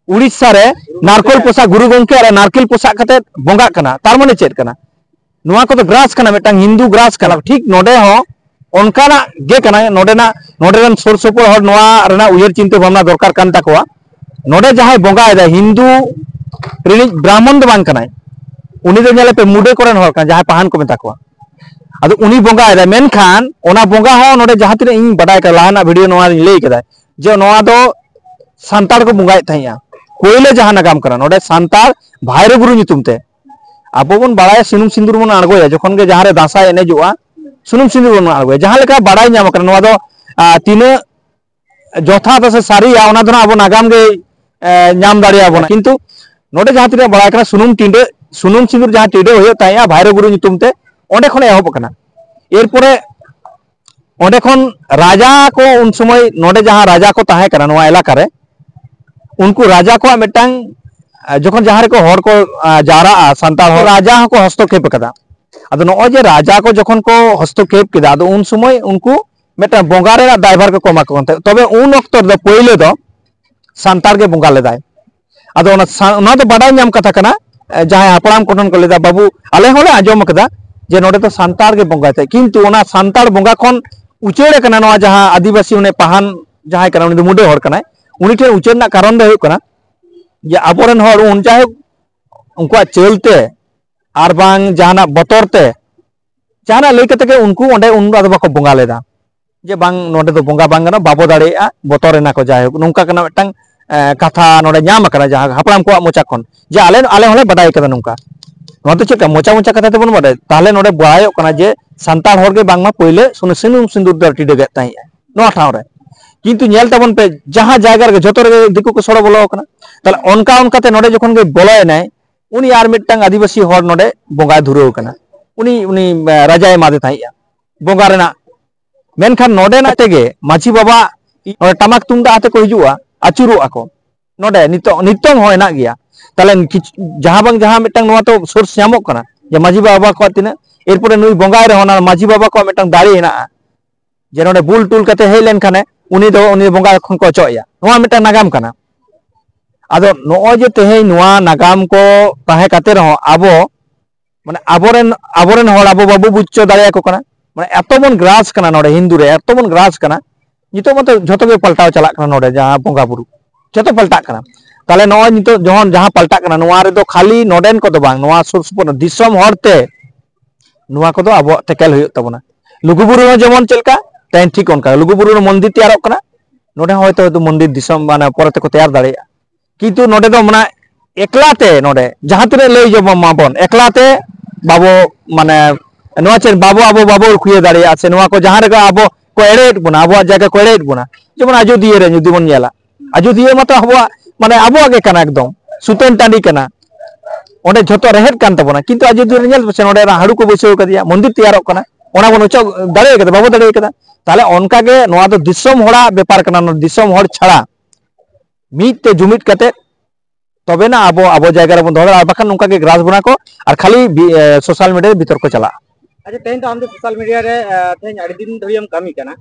ᱩᱲᱤᱥᱥᱟ ᱨᱮ ᱱᱟᱨᱠᱳᱞ ᱯᱚᱥᱟᱜ, ᱜᱩᱨᱩ ᱜᱚᱢᱠᱮ ᱟᱨ ᱱᱟᱨᱠᱳᱞ ᱯᱚᱥᱟᱜ ᱠᱟᱛᱮ ᱵᱚᱸᱜᱟᱜ ᱠᱟᱱᱟ᱾ ᱛᱟᱨ ᱢᱟᱱᱮ ᱪᱮᱫ ᱠᱟᱱᱟ? ᱱᱚᱣᱟ ᱠᱚᱫᱚ ᱜᱨᱟᱥ ᱠᱟᱱᱟ, ᱢᱤᱫᱴᱟᱝ ᱦᱤᱱᱫᱩ ᱜᱨᱟᱥ ᱠᱟᱱᱟ᱾ ᱴᱷᱤᱠ ᱱᱚᱰᱮ ᱦᱚᱸ ᱚᱱᱠᱟᱱᱟᱜ ᱜᱮ ᱠᱟᱱᱟ᱾ ᱱᱚᱰᱮᱱᱟᱜ, ᱱᱚᱰᱮ ᱨᱮᱱ ᱥᱩᱨ ᱥᱩᱯᱩᱨ ᱦᱚᱲ ᱱᱚᱣᱟ ᱨᱮᱱᱟᱜ ᱩᱭᱦᱟᱹᱨ ᱪᱤᱱᱛᱟᱹ ᱵᱷᱟᱵᱽᱱᱟ ᱫᱚᱨᱠᱟᱨ ᱠᱟᱱ ᱛᱟᱠᱚᱣᱟ᱾ ᱱᱚᱰᱮ ᱡᱟᱦᱟᱸᱭ ᱵᱚᱸᱜᱟᱭᱮᱫᱟᱭ, ᱦᱤᱱᱫᱩ ᱨᱤᱱᱤᱡ ᱵᱨᱟᱦᱢᱚᱱ ᱫᱚ ᱵᱟᱝ ᱠᱟᱱᱟᱭ᱾ ᱩᱱᱤ ᱫᱚ ᱧᱮᱞᱮ ᱯᱮ, ᱢᱩᱰᱟᱹ ᱠᱚᱨᱮᱱ ᱦᱚᱲ ᱠᱟᱱᱟ, ᱡᱟᱦᱟᱸᱭ ᱯᱟᱦᱟᱱ ᱠᱚ ᱢᱮᱛᱟ ᱠᱚᱣᱟ᱾ ᱟᱫᱚ ᱩᱱᱤ ᱵᱚᱸᱜᱟᱭᱮᱫᱟᱭ, ᱢᱮᱱᱠᱷᱟᱱ ᱚᱱᱟ ᱵᱚᱸᱜᱟ ᱦᱚᱸ ᱱᱚᱰᱮ ᱡᱟᱦᱟᱸ ᱛᱤᱱᱟᱹᱜ ᱤᱧ ᱵᱟᱰᱟᱭ ᱠᱟᱫᱟ, ᱞᱟᱦᱟᱱᱟᱜ ᱵᱷᱤᱰᱤᱭᱳ ᱱᱚᱣᱟ ᱨᱤᱧ ᱞᱟᱹᱭ ᱠᱟᱫᱟ ᱡᱮ ᱱᱚᱣᱟ ᱫᱚ ᱥᱟᱱᱛᱟᱲ ᱠᱚ ᱵᱚᱸᱜᱟᱭᱮᱫ ᱛᱟᱦᱮᱸᱜᱼᱟ᱾ ᱯᱳᱭᱞᱳ ᱡᱟᱦᱟᱸ ᱱᱟᱜᱟᱢ ᱠᱟᱱᱟ, ᱱᱚᱰᱮ ᱥᱟᱱᱛᱟᱲ ᱵᱷᱟᱭᱨᱳ ᱜᱩᱨᱩ ᱧᱩᱛᱩᱢ ᱛᱮ ᱟᱵᱚ ᱵᱚᱱ ᱵᱟᱲᱟᱭᱟ, ᱥᱩᱱᱩᱢ ᱥᱤᱸᱫᱩᱨ ᱵᱚᱱ ᱟᱬᱜᱚᱭᱟ᱾ ᱡᱚᱠᱷᱚᱱ ᱜᱮ ᱡᱟᱦᱟᱸ ᱨᱮ ᱫᱟᱸᱥᱟᱭ ᱮᱱᱮᱡᱚᱜᱼᱟ, ᱥᱩᱱᱩᱢ ᱥᱤᱸᱫᱩᱨ ᱵᱚᱱ ᱟᱬᱜᱚᱭᱟ᱾ ᱡᱟᱦᱟᱸ ᱞᱮᱠᱟ ᱵᱟᱲᱟᱭ ᱧᱟᱢ ᱟᱠᱟᱱᱟ, ᱱᱚᱣᱟ ᱫᱚ, ᱟ, ᱛᱤᱱᱟᱹᱜ ᱡᱚᱛᱷᱟᱛ ᱥᱮ ᱥᱟᱹᱨᱤᱭᱟ, ᱚᱱᱟ ᱫᱚ ᱱᱟᱜ ᱟᱵᱚ ᱱᱟᱜᱟᱢ ᱜᱮ, ᱮ, ᱧᱟᱢ ᱫᱟᱲᱮᱭᱟᱵᱚᱱᱟ᱾ ᱠᱤᱱᱛᱩ ᱱᱚᱰᱮ ᱡᱟᱦᱟᱸ ᱛᱤᱱᱟᱹᱜ ᱵᱟᱲᱟᱭ ᱠᱟᱱᱟ, ᱥᱩᱱᱩᱢ ᱴᱤᱰᱟᱹ, ᱥᱩᱱᱩᱢ ᱥᱤᱸᱫᱩᱨ ᱡᱟᱦᱟᱸ ᱴᱤᱰᱟᱹ ᱦᱩᱭᱩᱜ ᱛᱟᱦᱮᱸᱜᱼᱟ ᱵᱷᱟᱭᱨᱳ ᱜᱩᱨᱩ ᱧᱩᱛᱩᱢ ᱛᱮ, ᱚᱸᱰᱮ ᱠᱷᱚᱱ ᱮᱦᱚᱵ ᱟᱠᱟᱱᱟ᱾ ᱮᱨᱯᱚᱨᱮ ᱚᱸᱰᱮ ᱠᱷᱚᱱ ᱨᱟᱡᱟ ᱠᱚ, ᱩᱱ ᱥᱚᱢᱚᱭ ᱱᱚᱰᱮ ᱡᱟᱦᱟᱸ ᱨᱟᱡᱟ ᱠᱚ ᱛᱟᱦᱮᱸ ᱠᱟᱱᱟ ᱱᱚᱣᱟ ᱮᱞᱟᱠᱟ ᱨᱮ, ᱩᱱᱠᱩ ᱨᱟᱡᱟ ᱠᱚᱣᱟᱜ ᱢᱤᱫᱴᱟᱝ, ᱟ, ᱡᱚᱠᱷᱚᱱ ᱡᱟᱦᱟᱸ ᱨᱮᱠᱚ ᱦᱚᱲ ᱠᱚ, ᱟ, ᱡᱟᱣᱨᱟᱜᱼᱟ, ᱥᱟᱱᱛᱟᱲ ᱦᱚᱲ, ᱨᱟᱡᱟ ᱦᱚᱸᱠᱚ ᱦᱚᱥᱛᱚᱠᱷᱮᱯ ᱟᱠᱟᱫᱟ᱾ ᱟᱫᱚ ᱱᱚᱜᱼᱚᱭ ᱡᱮ ᱨᱟᱡᱟ ᱠᱚ ᱡᱚᱠᱷᱚᱱ ᱠᱚ ᱦᱚᱥᱛᱚᱠᱷᱮᱯ ᱠᱮᱫᱟ, ᱟᱫᱚ ᱩᱱ ᱥᱚᱢᱚᱭ ᱩᱱᱠᱩ ᱢᱤᱫᱴᱟᱝ ᱵᱚᱸᱜᱟ ᱨᱮᱱᱟᱜ ᱫᱟᱭᱵᱷᱟᱨ ᱠᱚ ᱮᱢᱟ ᱠᱚ ᱠᱟᱱ ᱛᱟᱦᱮᱸᱫ᱾ ᱛᱚᱵᱮ ᱩᱱ ᱚᱠᱛᱚ ᱨᱮᱫᱚ ᱯᱳᱭᱞᱳ ᱫᱚ ᱥᱟᱱᱛᱟᱲ ᱜᱮ ᱵᱚᱸᱜᱟ ᱞᱮᱫᱟᱭ᱾ ᱟᱫᱚ ᱚᱱᱟ ᱥᱟ-, ᱚᱱᱟ ᱫᱚ ᱵᱟᱰᱟᱭ ᱧᱟᱢ ᱠᱟᱛᱷᱟ ᱠᱟᱱᱟ, ᱮ, ᱡᱟᱦᱟᱸᱭ ᱦᱟᱯᱲᱟᱢ ᱠᱚᱴᱷᱮᱱ ᱠᱚ ᱞᱟᱹᱭᱫᱟ, ᱵᱟᱹᱵᱩ, ᱟᱞᱮ ᱦᱚᱸᱞᱮ ᱟᱸᱡᱚᱢ ᱠᱟᱫᱟ ᱡᱮ ᱱᱚᱰᱮ ᱫᱚ ᱥᱟᱱᱛᱟᱲ ᱜᱮ ᱵᱚᱸᱜᱟᱭ ᱛᱟᱦᱮᱸᱫ, ᱠᱤᱱᱛᱩ ᱚᱱᱟ ᱥᱟᱱᱛᱟᱲ ᱵᱚᱸᱜᱟ ᱠᱷᱚᱱ ᱩᱪᱟᱹᱲ ᱟᱠᱟᱱᱟ ᱱᱚᱣᱟ ᱡᱟᱦᱟᱸ ᱟᱹᱫᱤᱵᱟᱹᱥᱤ, ᱩᱱᱤ ᱯᱟᱦᱟᱱ ᱡᱟᱦᱟᱸᱭ ᱠᱟᱱᱟ, ᱩᱱᱤ ᱫᱚ ᱢᱩᱰᱟᱹ ᱦᱚᱲ ᱠᱟᱱᱟᱭ, ᱩᱱᱤ ᱴᱷᱮᱱ ᱩᱪᱟᱹᱲ ᱨᱮᱱᱟᱜ ᱠᱟᱨᱚᱱ ᱫᱚ ᱦᱩᱭᱩᱜ ᱠᱟᱱᱟ ᱡᱮ ᱟᱵᱚᱨᱮᱱ ᱦᱚᱲ ᱩᱱ ᱡᱟᱭᱦᱳᱠ ᱩᱱᱠᱩᱣᱟᱜ ᱪᱟᱹᱞ ᱛᱮ ᱟᱨ ᱵᱟᱝ ᱡᱟᱦᱟᱱᱟᱜ ᱵᱚᱛᱚᱨ ᱛᱮ, ᱡᱟᱦᱟᱱᱟᱜ ᱞᱟᱹᱭ ᱠᱟᱛᱮ ᱜᱮ ᱩᱱᱠᱩ ᱚᱸᱰᱮ ᱩᱱ ᱟᱫᱚ ᱵᱟᱠᱚ ᱵᱚᱸᱜᱟ ᱞᱮᱫᱟ᱾ ᱡᱮ ᱵᱟᱝ, ᱱᱚᱰᱮ ᱫᱚ ᱵᱚᱸᱜᱟ ᱵᱟᱝ ᱜᱟᱱᱚᱜᱼᱟ, ᱵᱟᱵᱚ ᱫᱟᱲᱮᱭᱟᱜᱼᱟ, ᱵᱚᱛᱚᱨ ᱮᱱᱟ ᱠᱚ, ᱡᱟᱭᱦᱳᱠ, ᱱᱚᱝᱠᱟ ᱠᱟᱱᱟ ᱢᱤᱫᱴᱟᱝ, ᱮ, ᱠᱟᱛᱷᱟ ᱱᱚᱰᱮ ᱧᱟᱢ ᱟᱠᱟᱱᱟ, ᱡᱟᱦᱟᱸ ᱦᱟᱯᱲᱟᱢ ᱠᱚᱣᱟᱜ ᱢᱚᱪᱟ ᱠᱷᱚᱱ, ᱡᱮ ᱟᱞᱮ, ᱟᱞᱮ ᱦᱚᱸᱞᱮ ᱵᱟᱰᱟᱭ ᱠᱟᱫᱟ ᱱᱚᱝᱠᱟ᱾ ᱱᱚᱣᱟ ᱫᱚ ᱪᱮᱫ ᱞᱮᱠᱟ ᱢᱚᱪᱟ ᱢᱚᱪᱟ ᱠᱟᱛᱷᱟ ᱛᱮᱵᱚᱱ ᱵᱟᱰᱟᱭᱟ? ᱛᱟᱦᱞᱮ ᱱᱚᱰᱮ ᱵᱟᱲᱟᱭᱚᱜ ᱠᱟᱱᱟ ᱡᱮ ᱥᱟᱱᱛᱟᱲ ᱦᱚᱲ ᱜᱮ ᱵᱟᱝᱢᱟ ᱯᱳᱭᱞᱳ ᱥᱩᱱᱩᱢ, ᱥᱩᱱᱩᱢ ᱥᱤᱸᱫᱩᱨ ᱫᱚ ᱴᱤᱰᱟᱹᱜᱮᱫ ᱛᱟᱦᱮᱸᱜᱼᱟ ᱱᱚᱣᱟ ᱴᱷᱟᱶ ᱨᱮ᱾ ᱠᱤᱱᱛᱩ ᱧᱮᱞ ᱛᱟᱵᱚᱱ ᱯᱮ, ᱡᱟᱦᱟᱸ ᱡᱟᱭᱜᱟ ᱨᱮᱜᱮ ᱡᱚᱛᱚ ᱨᱮᱜᱮ ᱫᱤᱠᱩ ᱠᱚ ᱥᱚᱲᱚ ᱵᱚᱞᱚ ᱟᱠᱟᱱᱟ᱾ ᱛᱟᱦᱞᱮ ᱚᱱᱠᱟ ᱚᱱᱠᱟᱛᱮ ᱱᱚᱰᱮ ᱡᱚᱠᱷᱚᱱ ᱜᱮ ᱵᱚᱞᱚᱭᱮᱱᱟᱭ, ᱩᱱᱤ ᱟᱨ ᱢᱤᱫᱴᱟᱝ ᱟᱹᱫᱤᱵᱟᱹᱥᱤ ᱦᱚᱲ ᱱᱚᱰᱮ ᱵᱚᱸᱜᱟᱭ ᱫᱷᱩᱨᱟᱹᱣ ᱟᱠᱟᱱᱟ, ᱩᱱᱤ ᱩᱱᱤ ᱨᱟᱡᱟᱭ ᱮᱢᱟᱫᱮ ᱛᱟᱦᱮᱸᱫᱼᱟ ᱵᱚᱸᱜᱟ ᱨᱮᱱᱟᱜ᱾ ᱢᱮᱱᱠᱷᱟᱱ ᱱᱚᱰᱮᱱᱟᱜ ᱛᱮᱜᱮ ᱢᱟᱹᱡᱷᱤ ᱵᱟᱵᱟ ᱱᱚᱰᱮ ᱴᱟᱢᱟᱠ ᱛᱩᱢᱫᱟᱜ ᱟᱛᱮ ᱠᱚ ᱦᱤᱡᱩᱜᱼᱟ, ᱟᱹᱪᱩᱨᱚᱜᱼᱟ ᱠᱚ᱾ ᱱᱚᱰᱮ ᱱᱤᱛᱚᱜ, ᱱᱤᱛᱚᱝ ᱦᱚᱸ ᱦᱮᱱᱟᱜ ᱜᱮᱭᱟ᱾ ᱛᱟᱦᱞᱮ ᱠᱤᱪᱷᱩ, ᱡᱟᱦᱟᱸ ᱵᱟᱝ ᱡᱟᱦᱟᱸ ᱢᱤᱫᱴᱟᱝ ᱱᱚᱣᱟ ᱛᱚ ᱥᱳᱨᱥ ᱧᱟᱢᱚᱜ ᱠᱟᱱᱟ, ᱡᱮ ᱢᱟᱹᱡᱷᱤ ᱵᱟᱵᱟ ᱠᱚᱣᱟᱜ ᱛᱤᱱᱟᱹᱜ, ᱮᱨᱯᱚᱨᱮ ᱱᱩᱭ ᱵᱚᱸᱜᱟᱭ ᱨᱮᱦᱚᱸ ᱚᱱᱟ ᱢᱟᱹᱡᱷᱤ ᱵᱟᱵᱟ ᱠᱚᱣᱟᱜ ᱢᱤᱫᱴᱟᱝ ᱫᱟᱲᱮ ᱦᱮᱱᱟᱜᱼᱟ, ᱡᱮ ᱱᱚᱰᱮ ᱵᱩᱞ ᱴᱩᱞ ᱠᱟᱛᱮ ᱦᱮᱡ ᱞᱮᱱᱠᱷᱟᱱᱮ ᱩᱱᱤ ᱫᱚ, ᱩᱱᱤ ᱵᱚᱸᱜᱟ ᱠᱷᱚᱱ ᱠᱚ ᱚᱪᱚᱜ ᱮᱭᱟ᱾ ᱱᱚᱣᱟ ᱢᱤᱫᱴᱟᱝ ᱱᱟᱜᱟᱢ ᱠᱟᱱᱟ᱾ ᱟᱫᱚ ᱱᱚᱜᱼᱚᱭ ᱡᱮ ᱛᱮᱦᱮᱧ ᱱᱚᱣᱟ ᱱᱟᱜᱟᱢ ᱠᱚ ᱛᱟᱦᱮᱸ ᱠᱟᱛᱮ ᱨᱮᱦᱚᱸ ᱟᱵᱚ, ᱢᱟᱱᱮ ᱟᱵᱚᱨᱮᱱ, ᱟᱵᱚᱨᱮᱱ ᱦᱚᱲ ᱟᱵᱚ ᱵᱟᱵᱚ ᱵᱩᱡᱽ ᱦᱚᱪᱚ ᱫᱟᱲᱮᱭᱟᱠᱚ ᱠᱟᱱᱟ᱾ ᱢᱟᱱᱮ ᱮᱛᱚ ᱵᱚᱱ ᱜᱨᱟᱥ ᱠᱟᱱᱟ ᱱᱚᱰᱮ, ᱦᱤᱱᱫᱩ ᱨᱮ ᱮᱛᱚ ᱵᱚᱱ ᱜᱨᱟᱥ ᱠᱟᱱᱟ᱾ ᱱᱤᱛᱚᱜ ᱢᱟᱛᱚ ᱡᱷᱚᱛᱚ ᱜᱮ ᱯᱟᱞᱴᱟᱣ ᱪᱟᱞᱟᱜ ᱠᱟᱱᱟ, ᱱᱚᱰᱮ ᱡᱟᱦᱟᱸ ᱵᱚᱸᱜᱟ ᱵᱩᱨᱩ ᱡᱷᱚᱛᱚ ᱯᱟᱞᱴᱟᱜ ᱠᱟᱱᱟ᱾ ᱛᱟᱦᱞᱮ ᱱᱚᱜᱼᱚᱭ ᱱᱤᱛᱚᱜ ᱡᱚᱠᱷᱚᱱ ᱡᱟᱦᱟᱸ ᱯᱟᱞᱴᱟᱜ ᱠᱟᱱᱟ, ᱱᱚᱣᱟ ᱨᱮᱫᱚ ᱠᱷᱟᱹᱞᱤ ᱱᱚᱰᱮᱱ ᱠᱚᱫᱚ ᱵᱟᱝ, ᱱᱚᱣᱟ ᱥᱩᱨ ᱥᱩᱯᱩᱨ ᱫᱤᱥᱚᱢ ᱦᱚᱲ ᱛᱮ ᱱᱚᱣᱟ ᱠᱚᱫᱚ ᱟᱵᱚᱣᱟᱜ ᱴᱮᱠᱮᱞ ᱦᱩᱭᱩᱜ ᱛᱟᱵᱚᱱᱟ᱾ ᱞᱩᱜᱩᱵᱩᱨᱩ ᱦᱚᱸ ᱡᱮᱢᱚᱱ ᱪᱮᱫ ᱞᱮᱠᱟ, ᱛᱮᱦᱮᱧ ᱴᱷᱤᱠ ᱚᱱᱠᱟ ᱞᱩᱜᱩᱵᱩᱨᱩ ᱨᱮ ᱢᱚᱱᱫᱤᱨ ᱛᱮᱭᱟᱨᱚᱜ ᱠᱟᱱᱟ, ᱱᱚᱰᱮ ᱦᱚᱸ ᱦᱚᱭᱛᱳ, ᱦᱚᱭᱛᱳ ᱢᱚᱱᱫᱤᱨ ᱫᱤᱥᱚᱢ, ᱢᱟᱱᱮ, ᱯᱚᱨᱮ ᱛᱮᱠᱚ ᱛᱮᱭᱟᱨ ᱫᱟᱲᱮᱭᱟᱜᱼᱟ᱾ ᱠᱤᱱᱛᱩ ᱱᱚᱰᱮ ᱫᱚ, ᱢᱟᱱᱮ, ᱮᱠᱞᱟ ᱛᱮ ᱱᱚᱰᱮ ᱡᱟᱦᱟᱸ ᱛᱤᱱᱟᱹᱜ ᱞᱟᱹᱭ ᱡᱚᱝ ᱢᱟᱵᱚᱱ, ᱮᱠᱞᱟ ᱛᱮ ᱵᱟᱵᱚ, ᱢᱟᱱᱮ, ᱱᱚᱣᱟ ᱪᱮᱫ ᱵᱟᱵᱚ, ᱟᱵᱚ ᱵᱟᱵᱚ ᱨᱩᱠᱷᱤᱭᱟᱹ ᱫᱟᱲᱮᱭᱟᱜᱼᱟ, ᱥᱮ ᱱᱚᱣᱟ ᱠᱚ ᱡᱟᱦᱟᱸ ᱨᱮᱜᱮ ᱟᱵᱚ ᱠᱚ ᱮᱲᱮᱭᱮᱫ ᱵᱚᱱᱟ, ᱟᱵᱚᱣᱟᱜ ᱡᱟᱭᱜᱟ ᱠᱚ ᱮᱲᱮᱭᱮᱫ ᱵᱚᱱᱟ᱾ ᱡᱮᱢᱚᱱ ᱟᱡᱚᱫᱤᱭᱟᱹ ᱨᱮ ᱡᱩᱫᱤ ᱵᱚᱱ ᱧᱮᱞᱟ, ᱟᱡᱚᱫᱤᱭᱟᱹ ᱢᱟᱛᱚ ᱟᱵᱚᱣᱟᱜ, ᱢᱟᱱᱮ, ᱟᱵᱚᱣᱟᱜ ᱜᱮ ᱠᱟᱱᱟ, ᱮᱠᱫᱚᱢ ᱥᱩᱛᱟᱹᱱ ᱴᱟᱺᱰᱤ ᱠᱟᱱᱟ, ᱚᱸᱰᱮ ᱡᱷᱚᱛᱚ ᱨᱮᱦᱮᱫ ᱠᱟᱱ ᱛᱟᱵᱚᱱᱟ᱾ ᱠᱤᱱᱛᱩ ᱟᱡᱚᱫᱤᱭᱟᱹ ᱨᱮ ᱧᱮᱞ ᱯᱮᱥᱮ, ᱱᱚᱰᱮ ᱚᱱᱟ ᱦᱟᱹᱲᱩ ᱠᱚ ᱵᱟᱹᱭᱥᱟᱹᱣ ᱠᱟᱫᱮᱭᱟ, ᱢᱚᱱᱫᱤᱨ ᱛᱮᱭᱟᱨᱚᱜ ᱠᱟᱱᱟ, ᱚᱱᱟ ᱵᱚᱱ ᱚᱪᱚᱜ ᱫᱟᱲᱮ ᱠᱟᱫᱟ, ᱵᱟᱵᱚ ᱫᱟᱲᱮ ᱠᱟᱫᱟ᱾ ᱛᱟᱦᱞᱮ ᱚᱱᱠᱟ ᱜᱮ ᱱᱚᱣᱟ ᱫᱚ ᱫᱤᱥᱚᱢ ᱦᱚᱲᱟᱜ ᱵᱮᱯᱟᱨ ᱠᱟᱱᱟ, ᱱᱚᱣᱟ ᱫᱤᱥᱚᱢ ᱦᱚᱲ ᱪᱷᱟᱲᱟ ᱢᱤᱫ ᱛᱮ ᱡᱩᱢᱤᱫ ᱠᱟᱛᱮ ᱛᱚᱵᱮᱱᱟ ᱟᱵᱚ, ᱟᱵᱚ ᱡᱟᱭᱜᱟ ᱨᱮᱵᱚᱱ ᱫᱚᱦᱚ ᱫᱟᱲᱮᱭᱟᱜᱼᱟ, ᱟᱨ ᱵᱟᱠᱷᱟᱱ ᱱᱚᱝᱠᱟ ᱜᱮ ᱜᱨᱟᱥ ᱵᱚᱱᱟ ᱠᱚ, ᱟᱨ ᱠᱷᱟᱹᱞᱤ ᱵᱤ-, ᱮ, ᱥᱳᱥᱟᱞ ᱢᱤᱰᱤᱭᱟ ᱨᱮ ᱵᱤᱛᱚᱨᱠᱚ ᱪᱟᱞᱟᱜᱼᱟ᱾ ᱟᱪᱪᱷᱟ, ᱛᱮᱦᱮᱧ ᱫᱚ ᱟᱢ ᱫᱚ ᱥᱳᱥᱟᱞ ᱢᱤᱰᱤᱭᱟ ᱨᱮ, ᱮ, ᱛᱮᱦᱮᱧ ᱟᱹᱰᱤ ᱫᱤᱱ ᱫᱷᱚᱨᱮᱢ ᱠᱟᱹᱢᱤ ᱠᱟᱱᱟ᱾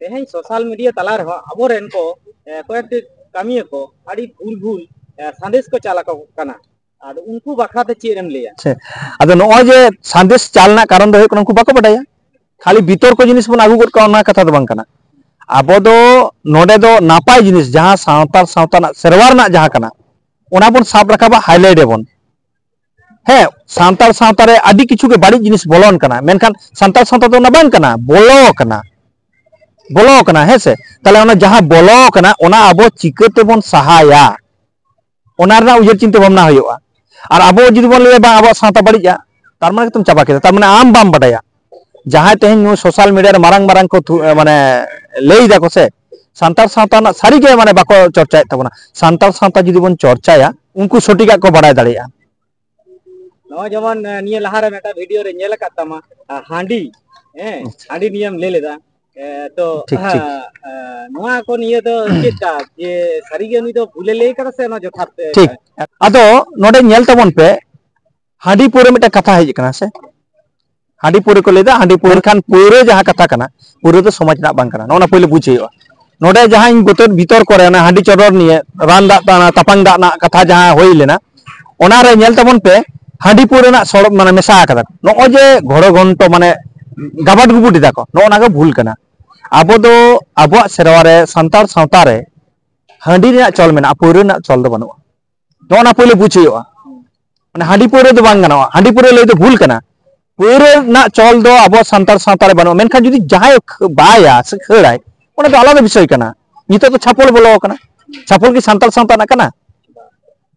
ᱛᱮᱦᱮᱧ ᱥᱳᱥᱟᱞ ᱢᱤᱰᱤᱭᱟ ᱛᱟᱞᱟ ᱨᱮᱦᱚᱸ ᱟᱵᱚᱨᱮᱱ ᱠᱚ, ᱮ, ᱠᱚᱭᱮᱠᱴᱤ ᱠᱟᱹᱢᱤᱭᱟᱹ ᱠᱚ ᱟᱹᱰᱤ ᱵᱷᱩᱞ ᱵᱷᱩᱞ, ᱮ, ᱥᱟᱸᱫᱮᱥ ᱠᱚ ᱪᱟᱞ ᱟᱠᱚ ᱠᱟᱱᱟ᱾ ᱟᱫᱚ ᱩᱱᱠᱩ ᱵᱟᱠᱷᱨᱟ ᱛᱮ ᱪᱮᱫ ᱮᱢ ᱞᱟᱹᱭᱟ? ᱟᱪᱪᱷᱟ, ᱟᱫᱚ ᱱᱚᱜᱼᱚᱭ ᱡᱮ ᱥᱟᱸᱫᱮᱥ ᱪᱟᱞ ᱨᱮᱱᱟᱜ ᱠᱟᱨᱚᱱ ᱫᱚ ᱦᱩᱭᱩᱜ ᱠᱟᱱᱟ, ᱩᱱᱠᱩ ᱵᱟᱠᱚ ᱵᱟᱰᱟᱭᱟ᱾ ᱠᱷᱟᱹᱞᱤ ᱵᱤᱛᱚᱨᱠᱚ ᱡᱤᱱᱤᱥ ᱵᱚᱱ ᱟᱹᱜᱩ ᱜᱚᱫ ᱠᱟᱜᱼᱟ, ᱚᱱᱟ ᱠᱟᱛᱷᱟ ᱫᱚ ᱵᱟᱝ ᱠᱟᱱᱟ᱾ ᱟᱵᱚ ᱫᱚ ᱱᱚᱰᱮ ᱫᱚ ᱱᱟᱯᱟᱭ ᱡᱤᱱᱤᱥ, ᱡᱟᱦᱟᱸ ᱥᱟᱱᱛᱟᱲ ᱥᱟᱶᱛᱟ ᱨᱮᱱᱟᱜ, ᱥᱮᱨᱣᱟ ᱨᱮᱱᱟᱜ ᱡᱟᱦᱟᱸ ᱠᱟᱱᱟ, ᱚᱱᱟ ᱵᱚᱱ ᱥᱟᱵ ᱨᱟᱠᱟᱵᱟ, ᱦᱟᱭᱞᱟᱭᱤᱴ ᱟᱵᱚᱱ᱾ ᱦᱮᱸ, ᱥᱟᱱᱛᱟᱲ ᱥᱟᱶᱛᱟ ᱨᱮ ᱟᱹᱰᱤ ᱠᱤᱪᱷᱩ ᱜᱮ ᱵᱟᱹᱲᱤᱡ ᱡᱤᱱᱤᱥ ᱵᱚᱞᱚᱱ ᱠᱟᱱᱟ, ᱢᱮᱱᱠᱷᱟᱱ ᱥᱟᱱᱛᱟᱲ ᱥᱟᱶᱛᱟ ᱫᱚ ᱚᱱᱟ ᱵᱟᱝ ᱠᱟᱱᱟ, ᱵᱚᱞᱚ ᱠᱟᱱᱟ, ᱵᱚᱞᱚ ᱠᱟᱱᱟ᱾ ᱦᱮᱸ ᱥᱮ? ᱛᱟᱦᱞᱮ ᱚᱱᱟ ᱡᱟᱦᱟᱸ ᱵᱚᱞᱚ ᱠᱟᱱᱟ, ᱚᱱᱟ ᱟᱵᱚ ᱪᱤᱠᱟᱹ ᱛᱮᱵᱚᱱ ᱥᱟᱦᱟᱭᱟ, ᱚᱱᱟ ᱨᱮᱱᱟᱜ ᱩᱭᱦᱟᱹᱨ ᱪᱤᱱᱛᱟᱹ ᱵᱷᱟᱵᱽᱱᱟ ᱦᱩᱭᱩᱜᱼᱟ᱾ ᱟᱨ ᱟᱵᱚ ᱡᱩᱫᱤ ᱵᱚᱱ ᱞᱟᱹᱭᱟ, "ᱵᱟᱝ, ᱟᱵᱚᱣᱟᱜ ᱥᱟᱶᱛᱟ ᱵᱟᱹᱲᱤᱡᱼᱟ", ᱛᱟᱨ ᱢᱟᱱᱮ ᱜᱮᱛᱚᱢ ᱪᱟᱵᱟ ᱠᱮᱫᱟ᱾ ᱛᱟᱨ ᱢᱟᱱᱮ ᱟᱢ ᱵᱟᱢ ᱵᱟᱰᱟᱭᱟ᱾ ᱡᱟᱦᱟᱸᱭ ᱛᱮᱦᱮᱧ ᱱᱩᱭ ᱥᱳᱥᱟᱞ ᱢᱤᱰᱤᱭᱟ ᱨᱮ ᱢᱟᱨᱟᱝ ᱢᱟᱨᱟᱝ ᱠᱚ ᱛᱷᱩ-, ᱢᱟᱱᱮ, ᱞᱟᱹᱭ ᱫᱟᱠᱚ ᱥᱮ, ᱥᱟᱱᱛᱟᱲ ᱥᱟᱶᱛᱟ ᱨᱮᱱᱟᱜ ᱥᱟᱹᱨᱤᱜᱮ ᱢᱟᱱᱮ ᱵᱟᱠᱚ ᱪᱚᱨᱪᱟᱭᱮᱫ ᱛᱟᱵᱚᱱᱟ᱾ ᱥᱟᱱᱛᱟᱲ ᱥᱟᱶᱛᱟ ᱡᱩᱫᱤ ᱵᱚᱱ ᱪᱚᱨᱪᱟᱭᱟ, ᱩᱱᱠᱩ ᱥᱚᱴᱷᱤᱠᱟᱜ ᱠᱚ ᱵᱟᱲᱟᱭ ᱫᱟᱲᱮᱭᱟᱜᱼᱟ᱾ ᱱᱚᱜᱼᱚᱭ ᱡᱮᱢᱚᱱ, ᱮ, ᱱᱤᱭᱟᱹ ᱞᱟᱦᱟᱨᱮ ᱢᱤᱫᱴᱟᱝ ᱵᱷᱤᱰᱤᱭᱳ ᱨᱮ ᱧᱮᱞ ᱟᱠᱟᱫ ᱛᱟᱢᱟ, ᱟ, ᱦᱟᱺᱰᱤ, ᱦᱮᱸ, ᱟᱪᱪᱷᱟ᱾ ᱦᱟᱺᱰᱤ ᱱᱤᱭᱮᱢ ᱞᱟᱹᱭ ᱞᱮᱫᱟ᱾ ᱮ, ᱛᱚ, ᱴᱷᱤᱠ, ᱴᱷᱤᱠ᱾ ᱟ, ᱟ, ᱱᱚᱣᱟ ᱠᱚ ᱱᱤᱭᱮ ᱫᱚ ᱪᱮᱫ ᱞᱮᱠᱟ? ᱡᱮ ᱥᱟᱹᱨᱤᱜᱮ ᱩᱱᱤ ᱫᱚ ᱵᱷᱩᱞᱮ ᱞᱟᱹᱭ ᱠᱟᱫᱟ ᱥᱮ ᱱᱚᱣᱟ ᱡᱚᱛᱷᱟᱛ ᱛᱮ? ᱴᱷᱤᱠ᱾ ᱟᱫᱚ ᱱᱚᱰᱮ ᱧᱮᱞ ᱛᱟᱵᱚᱱ ᱯᱮ, ᱦᱟᱺᱰᱤ ᱯᱟᱹᱣᱨᱟᱹ ᱢᱤᱫᱴᱟᱝ ᱠᱟᱛᱷᱟ ᱦᱮᱡ ᱟᱠᱟᱱᱟ ᱥᱮ? ᱦᱟᱺᱰᱤ ᱯᱟᱹᱣᱨᱟᱹ ᱠᱚ ᱞᱟᱹᱭ ᱮᱫᱟ, ᱦᱟᱺᱰᱤ ᱯᱟᱹᱣᱨᱟᱹ ᱠᱷᱟᱱ ᱯᱟᱹᱣᱨᱟᱹ ᱡᱟᱦᱟᱸ ᱠᱟᱛᱷᱟ ᱠᱟᱱᱟ, ᱯᱟᱹᱣᱨᱟᱹ ᱫᱚ ᱥᱚᱢᱟᱡᱽ ᱨᱮᱱᱟᱜ ᱵᱟᱝ ᱠᱟᱱᱟ᱾ ᱱᱚᱜᱼᱚ ᱱᱟ ᱯᱳᱭᱞᱳ ᱵᱩᱡᱽ ᱦᱩᱭᱩᱜᱼᱟ᱾ ᱱᱚᱰᱮ ᱡᱟᱦᱟᱸ ᱤᱧ ᱵᱚᱛᱚᱨ ᱵᱷᱤᱛᱚᱨ ᱠᱚᱨᱮ ᱚᱱᱟ ᱦᱟᱺᱰᱤ ᱪᱚᱰᱚᱨ ᱱᱤᱭᱮ, ᱨᱟᱱ ᱫᱟᱜ, ᱚᱱᱟ ᱛᱟᱯᱟᱝ ᱫᱟᱜ ᱨᱮᱱᱟᱜ ᱠᱟᱛᱷᱟ ᱡᱟᱦᱟᱸ ᱦᱩᱭ ᱞᱮᱱᱟ, ᱚᱱᱟᱨᱮ ᱧᱮᱞ ᱛᱟᱵᱚᱱ ᱯᱮ, ᱦᱟᱺᱰᱤ ᱯᱟᱹᱣᱨᱟᱹ ᱨᱮᱱᱟᱜ ᱥᱚᱲᱚ, ᱢᱟᱱᱮ ᱢᱮᱥᱟ ᱟᱠᱟᱫᱟ᱾ ᱱᱚᱜᱼᱚᱭ ᱡᱮ ᱜᱷᱚᱲᱚ ᱜᱷᱚᱱᱴᱚ, ᱢᱟᱱᱮ ᱜᱟᱵᱟᱴ ᱜᱩᱵᱩᱴ ᱮᱫᱟ ᱠᱚ, ᱱᱚᱜᱼᱚ ᱱᱟ ᱜᱮ ᱵᱷᱩᱞ ᱠᱟᱱᱟ᱾ ᱟᱵᱚ ᱫᱚ ᱟᱵᱚᱣᱟᱜ ᱥᱮᱨᱣᱟ ᱨᱮ, ᱥᱟᱱᱛᱟᱲ ᱥᱟᱶᱛᱟ ᱨᱮ ᱦᱟᱺᱰᱤ ᱨᱮᱱᱟᱜ ᱪᱚᱞ ᱢᱮᱱᱟᱜᱼᱟ, ᱯᱟᱹᱣᱨᱟᱹ ᱨᱮᱱᱟᱜ ᱪᱚᱞ ᱫᱚ ᱵᱟᱹᱱᱩᱜᱼᱟ᱾ ᱱᱚᱜᱼᱚ ᱱᱟ ᱯᱳᱭᱞᱳ ᱵᱩᱡᱽ ᱦᱩᱭᱩᱜᱼᱟ᱾ ᱢᱟᱱᱮ ᱦᱟᱺᱰᱤ ᱯᱟᱹᱣᱨᱟᱹ ᱫᱚ ᱵᱟᱝ ᱜᱟᱱᱚᱜᱼᱟ, ᱦᱟᱺᱰᱤ ᱯᱟᱹᱣᱨᱟᱹ ᱞᱟᱹᱭ ᱫᱚ ᱵᱷᱩᱞ ᱠᱟᱱᱟ᱾ ᱯᱟᱹᱣᱨᱟᱹ ᱨᱮᱱᱟᱜ ᱪᱚᱞ ᱫᱚ ᱟᱵᱚ ᱥᱟᱱᱛᱟᱲ ᱥᱟᱶᱛᱟ ᱨᱮ ᱵᱟᱹᱱᱩᱜᱼᱟ᱾ ᱢᱮᱱᱠᱷᱟᱱ ᱡᱩᱫᱤ ᱡᱟᱦᱟᱸᱭ ᱠᱷ-, ᱵᱟᱭᱟ ᱥᱮ ᱠᱷᱟᱹᱲᱟᱭ, ᱚᱱᱟ ᱫᱚ ᱟᱞᱟᱫᱟ ᱵᱤᱥᱚᱭ ᱠᱟᱱᱟ᱾ ᱱᱤᱛᱚᱜ ᱫᱚ ᱪᱷᱟᱯᱚᱞ ᱵᱚᱞᱚ ᱟᱠᱟᱱᱟ᱾ ᱪᱷᱟᱯᱚᱞ ᱠᱤ ᱥᱟᱱᱛᱟᱲ ᱥᱟᱶᱛᱟ ᱨᱮᱱᱟᱜ ᱠᱟᱱᱟ?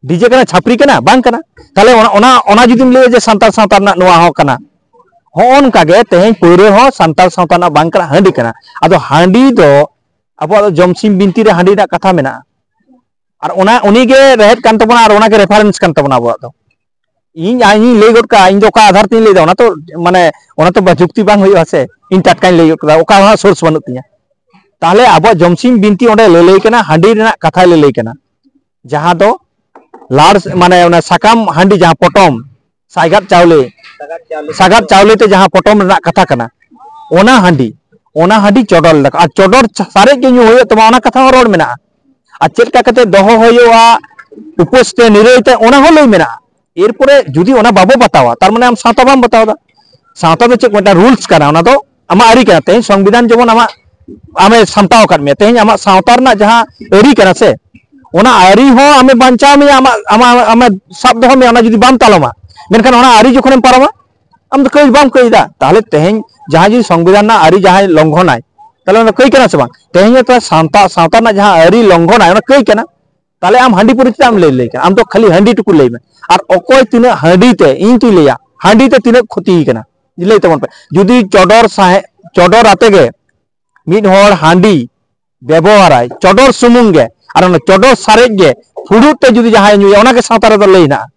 ᱰᱤᱡᱮ ᱠᱟᱱᱟ, ᱪᱷᱟᱯᱨᱤ ᱠᱟᱱᱟ? ᱵᱟᱝ ᱠᱟᱱᱟ᱾ ᱛᱟᱦᱞᱮ ᱚᱱᱟ, ᱚᱱᱟ, ᱚᱱᱟ ᱡᱩᱫᱤᱢ ᱞᱟᱹᱭᱟ ᱡᱮ ᱥᱟᱱᱛᱟᱲ ᱥᱟᱶᱛᱟ ᱨᱮᱱᱟᱜ ᱱᱚᱣᱟ ᱦᱚᱸ ᱠᱟᱱᱟ, ᱦᱚᱸᱜᱼᱚ ᱱᱚᱝᱠᱟ ᱜᱮ ᱛᱮᱦᱮᱧ ᱯᱟᱹᱣᱨᱟᱹ ᱦᱚᱸ ᱥᱟᱱᱛᱟᱲ ᱥᱟᱶᱛᱟ ᱨᱮᱱᱟᱜ ᱵᱟᱝ ᱠᱟᱱᱟ, ᱦᱟᱺᱰᱤ ᱠᱟᱱᱟ᱾ ᱟᱫᱚ ᱦᱟᱺᱰᱤ ᱫᱚ ᱟᱵᱚᱣᱟᱜ ᱫᱚ ᱡᱚᱢᱥᱤᱢ ᱵᱤᱱᱛᱤ ᱨᱮ ᱦᱟᱺᱰᱤ ᱨᱮᱱᱟᱜ ᱠᱟᱛᱷᱟ ᱢᱮᱱᱟᱜᱼᱟ᱾ ᱟᱨ ᱚᱱᱟ, ᱩᱱᱤ ᱜᱮ ᱨᱮᱦᱮᱫ ᱠᱟᱱ ᱛᱟᱵᱚᱱᱟ ᱟᱨ ᱚᱱᱟ ᱜᱮ ᱨᱮᱯᱷᱟᱨᱮᱱᱥ ᱠᱟᱱ ᱛᱟᱵᱚᱱᱟ ᱟᱵᱚᱣᱟᱜ ᱫᱚ᱾ ᱤᱧ, ᱟ-, ᱤᱧᱤᱧ ᱞᱟᱹᱭ ᱜᱚᱫ ᱠᱟᱜᱼᱟ, ᱤᱧ ᱫᱚ ᱚᱠᱟ ᱟᱫᱷᱟᱨ ᱛᱤᱧ ᱞᱟᱹᱭ ᱮᱫᱟ, ᱚᱱᱟ ᱛᱚ, ᱢᱟᱱᱮ, ᱚᱱᱟ ᱛᱚ ᱵᱟ-, ᱡᱩᱠᱛᱤ ᱵᱟᱝ ᱦᱩᱭᱩᱜᱼᱟ ᱥᱮ᱾ ᱤᱧ ᱴᱟᱴᱠᱟᱧ ᱞᱟᱹᱭ ᱜᱚᱫ ᱠᱟᱫᱟ, ᱚᱠᱟ ᱦᱚᱸ ᱥᱳᱨᱥ ᱵᱟᱹᱱᱩᱜ ᱛᱤᱧᱟ᱾ ᱛᱟᱦᱞᱮ ᱟᱵᱚᱣᱟᱜ ᱡᱚᱢᱥᱤᱢ ᱵᱤᱱᱛᱤ ᱚᱸᱰᱮ ᱞᱟᱹᱞᱟᱹᱭ ᱠᱟᱱᱟ, ᱦᱟᱺᱰᱤ ᱨᱮᱱᱟᱜ ᱠᱟᱛᱷᱟᱭ ᱞᱟᱹᱞᱟᱹᱭ ᱠᱟᱱᱟ, ᱡᱟᱦᱟᱸ ᱫᱚ ᱞᱟᱲ, ᱢᱟᱱᱮ, ᱚᱱᱟ ᱥᱟᱠᱟᱢ ᱦᱟᱺᱰᱤ, ᱡᱟᱦᱟᱸ ᱯᱚᱴᱚᱢ, ᱥᱟᱜᱟᱫ ᱪᱟᱣᱞᱮ, ᱥᱟᱜᱟᱫ ᱪᱟᱣᱞᱮ ᱛᱮ ᱡᱟᱦᱟᱸ ᱯᱚᱴᱚᱢ ᱨᱮᱱᱟᱜ ᱠᱟᱛᱷᱟ ᱠᱟᱱᱟ, ᱚᱱᱟ ᱦᱟᱺᱰᱤ, ᱚᱱᱟ ᱦᱟᱺᱰᱤ ᱪᱚᱰᱚᱨ ᱞᱮᱠᱟ, ᱟᱨ ᱪᱚᱰᱚᱨ ᱪᱟ-, ᱥᱟᱨᱮᱡ ᱜᱮ ᱧᱩ ᱦᱩᱭᱩᱜ ᱛᱟᱢᱟ, ᱚᱱᱟ ᱠᱟᱛᱷᱟ ᱦᱚᱸ ᱨᱚᱲ ᱢᱮᱱᱟᱜᱼᱟ᱾ ᱟᱨ ᱪᱮᱫ ᱞᱮᱠᱟ ᱠᱟᱛᱮ ᱫᱚᱦᱚ ᱦᱩᱭᱩᱜᱼᱟ, ᱩᱯᱟᱹᱥ ᱛᱮ, ᱱᱤᱨᱟᱹᱭ ᱛᱮ, ᱚᱱᱟ ᱦᱚᱸ ᱞᱟᱹᱭ ᱢᱮᱱᱟᱜᱼᱟ᱾ ᱮᱨᱯᱚᱨᱮ ᱡᱩᱫᱤ ᱚᱱᱟ ᱵᱟᱵᱚ ᱵᱟᱛᱟᱣᱟ, ᱛᱟᱨ ᱢᱟᱱᱮ ᱟᱢ ᱥᱟᱶᱛᱟ ᱵᱟᱢ ᱵᱟᱛᱟᱣ ᱮᱫᱟ᱾ ᱥᱟᱶᱛᱟ ᱫᱚ ᱪᱮᱫ ᱢᱤᱫᱴᱟᱝ ᱨᱩᱞᱥ ᱠᱟᱱᱟ, ᱚᱱᱟ ᱫᱚ ᱟᱢᱟᱜ ᱟᱹᱨᱤ ᱠᱟᱱᱟ᱾ ᱛᱮᱦᱮᱧ ᱥᱚᱝᱵᱤᱫᱷᱟᱱ ᱡᱮᱢᱚᱱ ᱟᱢᱟᱜ, ᱟᱢᱮ ᱥᱟᱢᱴᱟᱣ ᱟᱠᱟᱫ ᱢᱮᱭᱟ, ᱛᱮᱦᱮᱧ ᱟᱢᱟᱜ ᱥᱟᱶᱛᱟ ᱨᱮᱱᱟᱜ ᱡᱟᱦᱟᱸ ᱟᱹᱨᱤ ᱠᱟᱱᱟ ᱥᱮ, ᱚᱱᱟ ᱟᱹᱨᱤ ᱦᱚᱸ ᱟᱢᱮ ᱵᱟᱧᱪᱟᱣ ᱢᱮᱭᱟ, ᱟᱢᱟᱜ, ᱟᱢᱟᱜ, ᱟᱢᱮ ᱥᱟᱵ ᱫᱚᱦᱚ ᱢᱮᱭᱟ, ᱚᱱᱟ ᱡᱩᱫᱤ ᱵᱟᱢ ᱛᱟᱞᱚᱢᱟ, ᱢᱮᱱᱠᱷᱟᱱ ᱚᱱᱟ ᱟᱹᱨᱤ ᱡᱚᱠᱷᱚᱱᱮᱢ ᱯᱟᱨᱚᱢᱟ, ᱟᱢ ᱫᱚ ᱠᱟᱹᱭ ᱵᱟᱢ ᱠᱟᱹᱭ ᱫᱟ᱾ ᱛᱟᱦᱞᱮ ᱛᱮᱦᱮᱧ ᱡᱟᱦᱟᱸᱭ ᱡᱩᱫᱤ ᱥᱚᱝᱵᱤᱫᱷᱟᱱ ᱨᱮᱱᱟᱜ ᱟᱹᱨᱤ ᱡᱟᱦᱟᱸᱭ ᱞᱚᱝᱜᱷᱚᱱᱟᱭ, ᱛᱟᱦᱞᱮ ᱚᱱᱟ ᱫᱚ ᱠᱟᱹᱭ ᱠᱟᱱᱟ ᱥᱮ ᱵᱟᱝ? ᱛᱮᱦᱮᱧ ᱦᱚᱸ ᱛᱚ ᱥᱟᱶᱛᱟ, ᱥᱟᱶᱛᱟ ᱨᱮᱱᱟᱜ ᱡᱟᱦᱟᱸ ᱟᱹᱨᱤ ᱞᱚᱝᱜᱷᱚᱱᱟᱭ, ᱚᱱᱟ ᱠᱟᱹᱭ ᱠᱟᱱᱟ᱾ ᱛᱟᱦᱞᱮ ᱟᱢ ᱦᱟᱺᱰᱤ ᱯᱟᱹᱣᱨᱟᱹ ᱪᱮᱫᱟᱜ ᱮᱢ ᱞᱟᱹᱭ, ᱞᱟᱹᱭ ᱠᱟᱱᱟ? ᱟᱢ ᱫᱚ ᱠᱷᱟᱹᱞᱤ ᱦᱟᱺᱰᱤ ᱴᱩᱠᱩ ᱞᱟᱹᱭ ᱢᱮ᱾ ᱟᱨ ᱚᱠᱚᱭ ᱛᱤᱱᱟᱹᱜ ᱦᱟᱺᱰᱤ ᱛᱮ, ᱤᱧ ᱛᱩᱧ ᱞᱟᱹᱭᱟ, ᱦᱟᱺᱰᱤ ᱛᱮ ᱛᱤᱱᱟᱹᱜ ᱠᱷᱚᱛᱤ ᱠᱟᱱᱟ, ᱞᱟᱹᱭ ᱛᱟᱵᱚᱱ ᱯᱮ᱾ ᱡᱩᱫᱤ ᱪᱚᱰᱚᱨ ᱥᱟᱦᱮ-, ᱪᱚᱰᱚᱨ ᱟᱛᱮ ᱜᱮ ᱢᱤᱫ ᱦᱚᱲ ᱦᱟᱺᱰᱤ ᱵᱮᱵᱚᱦᱟᱨᱟᱭ ᱪᱚᱰᱚᱨ ᱥᱩᱢᱩᱝ ᱜᱮ, ᱟᱨ ᱚᱱᱟ ᱪᱚᱰᱚᱨ ᱥᱟᱨᱮᱡ ᱜᱮ ᱯᱷᱩᱲᱩᱜ ᱛᱮ ᱡᱩᱫᱤ ᱡᱟᱦᱟᱸᱭ ᱧᱩᱭᱟ, ᱚᱱᱟᱜᱮ ᱥᱟᱶᱛᱟ ᱨᱮᱫᱚ ᱞᱟᱹᱭ ᱦᱮᱱᱟᱜᱼᱟ᱾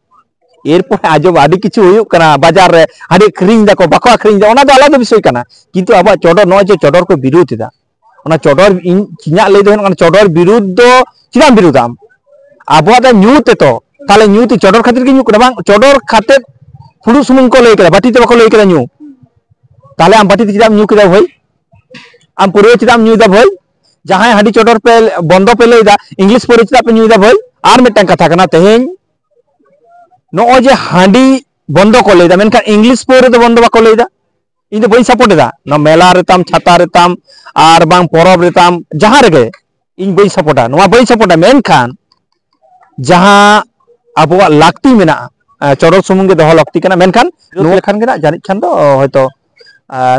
ᱮᱨᱯᱚᱨᱮ ᱟᱸᱡᱚᱢ ᱟᱹᱰᱤ ᱠᱤᱪᱷᱩ ᱦᱩᱭᱩᱜ ᱠᱟᱱᱟ, ᱵᱟᱡᱟᱨ ᱨᱮ ᱦᱟᱺᱰᱤ ᱟᱹᱠᱷᱨᱤᱧ ᱫᱟᱠᱚ, ᱵᱟᱠᱚ ᱟᱹᱠᱷᱨᱤᱧ ᱫᱟ, ᱚᱱᱟ ᱫᱚ ᱟᱞᱟᱫᱟ ᱵᱤᱥᱚᱭ ᱠᱟᱱᱟ᱾ ᱠᱤᱱᱛᱩ ᱟᱵᱚᱣᱟᱜ ᱪᱚᱰᱚᱨ, ᱱᱚᱜᱼᱚᱭ ᱡᱮ ᱪᱚᱰᱚᱨ ᱠᱚ ᱵᱤᱨᱳᱫ ᱮᱫᱟ, ᱚᱱᱟ ᱪᱚᱰᱚᱨ, ᱤᱧ, ᱤᱧᱟᱹᱜ ᱞᱟᱹᱭ ᱫᱚ ᱦᱩᱭᱩᱜ ᱠᱟᱱᱟ, ᱪᱚᱰᱚᱨ ᱵᱤᱨᱩᱫᱽ ᱫᱚ ᱪᱮᱫᱟᱜ ᱮᱢ ᱵᱤᱨᱩᱫᱟ ᱟᱢ? ᱟᱵᱚᱣᱟᱜ ᱫᱚ ᱧᱩ ᱛᱮᱛᱚ, ᱛᱟᱦᱞᱮ ᱧᱩ ᱛᱮ ᱪᱚᱰᱚᱨ ᱠᱷᱟᱹᱛᱤᱨ ᱜᱮ ᱧᱩ ᱠᱟᱱᱟ, ᱵᱟᱝ? ᱪᱚᱰᱚᱨ ᱠᱟᱛᱮ ᱯᱷᱩᱲᱩᱜ ᱥᱩᱢᱩᱝ ᱠᱚ ᱞᱟᱹᱭ ᱠᱮᱫᱟ, ᱵᱟᱹᱴᱤ ᱛᱮ ᱵᱟᱠᱚ ᱞᱟᱹᱭ ᱠᱮᱫᱟ ᱧᱩ᱾ ᱛᱟᱦᱞᱮ ᱟᱢ ᱵᱟᱹᱴᱤ ᱛᱮ ᱪᱮᱫᱟᱜ ᱮᱢ ᱧᱩ ᱠᱮᱫᱟ ᱵᱷᱟᱹᱭ? ᱟᱢ ᱯᱟᱹᱣᱨᱟᱹ ᱪᱮᱫᱟᱜ ᱮᱢ ᱧᱩᱭᱮᱫᱟ ᱵᱷᱟᱹᱭ? ᱡᱟᱦᱟᱸᱭ ᱦᱟᱺᱰᱤ ᱪᱚᱰᱚᱨ ᱯᱮ ᱵᱚᱱᱫᱚ ᱯᱮ ᱞᱟᱹᱭᱫᱟ, ᱤᱝᱞᱤᱥ ᱯᱟᱹᱣᱨᱟᱹ ᱪᱮᱫᱟᱜ ᱯᱮ ᱧᱩᱭᱮᱫᱟ ᱵᱷᱟᱹᱭ? ᱟᱨ ᱢᱤᱫᱴᱟᱝ ᱠᱟᱛᱷᱟ ᱠᱟᱱᱟ, ᱛᱮᱦᱮᱧ ᱱᱚᱜᱼᱚᱭ ᱡᱮ ᱦᱟᱺᱰᱤ ᱵᱚᱱᱫᱚ ᱠᱚ ᱞᱟᱹᱭᱫᱟ, ᱢᱮᱱᱠᱷᱟᱱ ᱤᱝᱞᱤᱥ ᱯᱟᱹᱣᱨᱟᱹ ᱫᱚ ᱵᱚᱱᱫᱚ ᱵᱟᱠᱚ ᱞᱟᱹᱭᱫᱟ᱾ ᱤᱧ ᱫᱚ ᱵᱟᱹᱧ ᱥᱟᱯᱳᱨᱴ ᱮᱫᱟ᱾ ᱱᱚᱣᱟ ᱢᱮᱞᱟ ᱨᱮᱛᱟᱢ, ᱪᱷᱟᱛᱟ ᱨᱮᱛᱟᱢ, ᱟᱨ ᱵᱟᱝ ᱯᱚᱨᱚᱵᱽ ᱨᱮᱛᱟᱢ, ᱡᱟᱦᱟᱸ ᱨᱮᱜᱮ ᱤᱧ ᱵᱟᱹᱧ ᱥᱟᱯᱳᱨᱴᱟ, ᱱᱚᱣᱟ ᱵᱟᱹᱧ ᱥᱟᱯᱳᱨᱴᱟ᱾ ᱢᱮᱱᱠᱷᱟᱱ ᱡᱟᱦᱟᱸ ᱟᱵᱚᱣᱟᱜ ᱞᱟᱹᱠᱛᱤ ᱢᱮᱱᱟᱜᱼᱟ, ᱪᱚᱰᱚᱨ ᱥᱩᱢᱩᱝ ᱜᱮ ᱫᱚᱦᱚ ᱞᱟᱹᱠᱛᱤ ᱠᱟᱱᱟ, ᱢᱮᱱᱠᱷᱟᱱ ᱱᱚᱣᱟ ᱞᱮᱠᱷᱟᱱ ᱜᱮ ᱱᱟᱜ ᱡᱟᱹᱱᱤᱡ ᱠᱷᱟᱱ ᱫᱚ ᱦᱚᱭᱛᱚ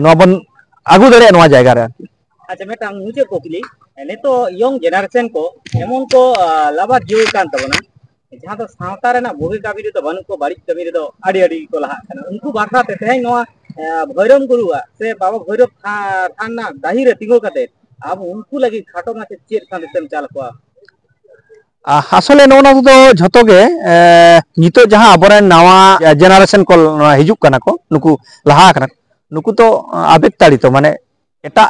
ᱱᱚᱣᱟ ᱵᱚᱱ ᱟᱹᱜᱩ ᱫᱟᱲᱮᱭᱟᱜᱼᱟ ᱱᱚᱣᱟ ᱡᱟᱭᱜᱟ ᱨᱮ ᱟᱨᱠᱤ᱾ ᱟᱪᱪᱷᱟ, ᱢᱤᱫᱴᱟᱝ ᱢᱩᱪᱟᱹᱫ ᱠᱩᱠᱞᱤ, ᱱᱤᱛᱚᱜ ᱤᱭᱚᱝ ᱡᱮᱱᱟᱨᱮᱥᱚᱱ ᱠᱚ ᱮᱢᱚᱱ ᱠᱚ ᱞᱟᱵᱟᱫ ᱡᱩᱣᱟᱹ ᱠᱟᱱ ᱛᱟᱵᱚᱱᱟ, ᱡᱟᱦᱟᱸ ᱫᱚ ᱥᱟᱶᱛᱟ ᱨᱮᱱᱟᱜ ᱵᱩᱜᱤ ᱠᱟᱹᱢᱤ ᱨᱮᱫᱚ ᱵᱟᱹᱱᱩᱜ ᱠᱚ, ᱵᱟᱹᱲᱤᱡ ᱠᱟᱹᱢᱤ ᱨᱮᱫᱚ ᱟᱹᱰᱤ ᱟᱹᱰᱤ ᱜᱮᱠᱚ ᱞᱟᱦᱟᱜ ᱠᱟᱱᱟ᱾ ᱩᱱᱠᱩ ᱵᱟᱠᱷᱨᱟ ᱛᱮ ᱛᱮᱦᱮᱧ ᱱᱚᱣᱟ ᱵᱷᱳᱭᱨᱚᱵ ᱜᱩᱨᱩᱣᱟᱜ ᱥᱮ ᱵᱟᱵᱟ ᱵᱷᱳᱭᱨᱚᱵ ᱛᱷᱟᱱ ᱨᱮᱱᱟᱜ ᱰᱟᱹᱦᱤ ᱨᱮ ᱛᱤᱸᱜᱩ ᱠᱟᱛᱮ ᱟᱵᱚ ᱩᱱᱠᱩ ᱞᱟᱹᱜᱤᱫ ᱠᱷᱟᱴᱚ ᱢᱟᱪᱷᱟ ᱪᱮᱫ ᱥᱟᱸᱫᱮᱥ ᱮᱢ ᱪᱟᱞ ᱟᱠᱚᱣᱟ? ᱟᱥᱚᱞᱮ ᱱᱚᱜᱼᱚ ᱱᱚᱣᱟ ᱫᱚ ᱡᱷᱚᱛᱚ ᱜᱮ ᱱᱤᱛᱚᱜ ᱡᱟᱦᱟᱸ ᱟᱵᱚᱨᱮᱱ ᱱᱟᱣᱟ ᱡᱮᱱᱟᱨᱮᱥᱚᱱ ᱠᱚ ᱦᱤᱡᱩᱜ ᱠᱟᱱᱟ ᱠᱚ, ᱱᱩᱠᱩ ᱞᱟᱦᱟ ᱟᱠᱟᱱᱟ, ᱱᱩᱠᱩ ᱫᱚ ᱟᱵᱮᱜᱽ ᱛᱟᱲᱤᱛᱚ, ᱢᱟᱱᱮ ᱮᱴᱟᱜ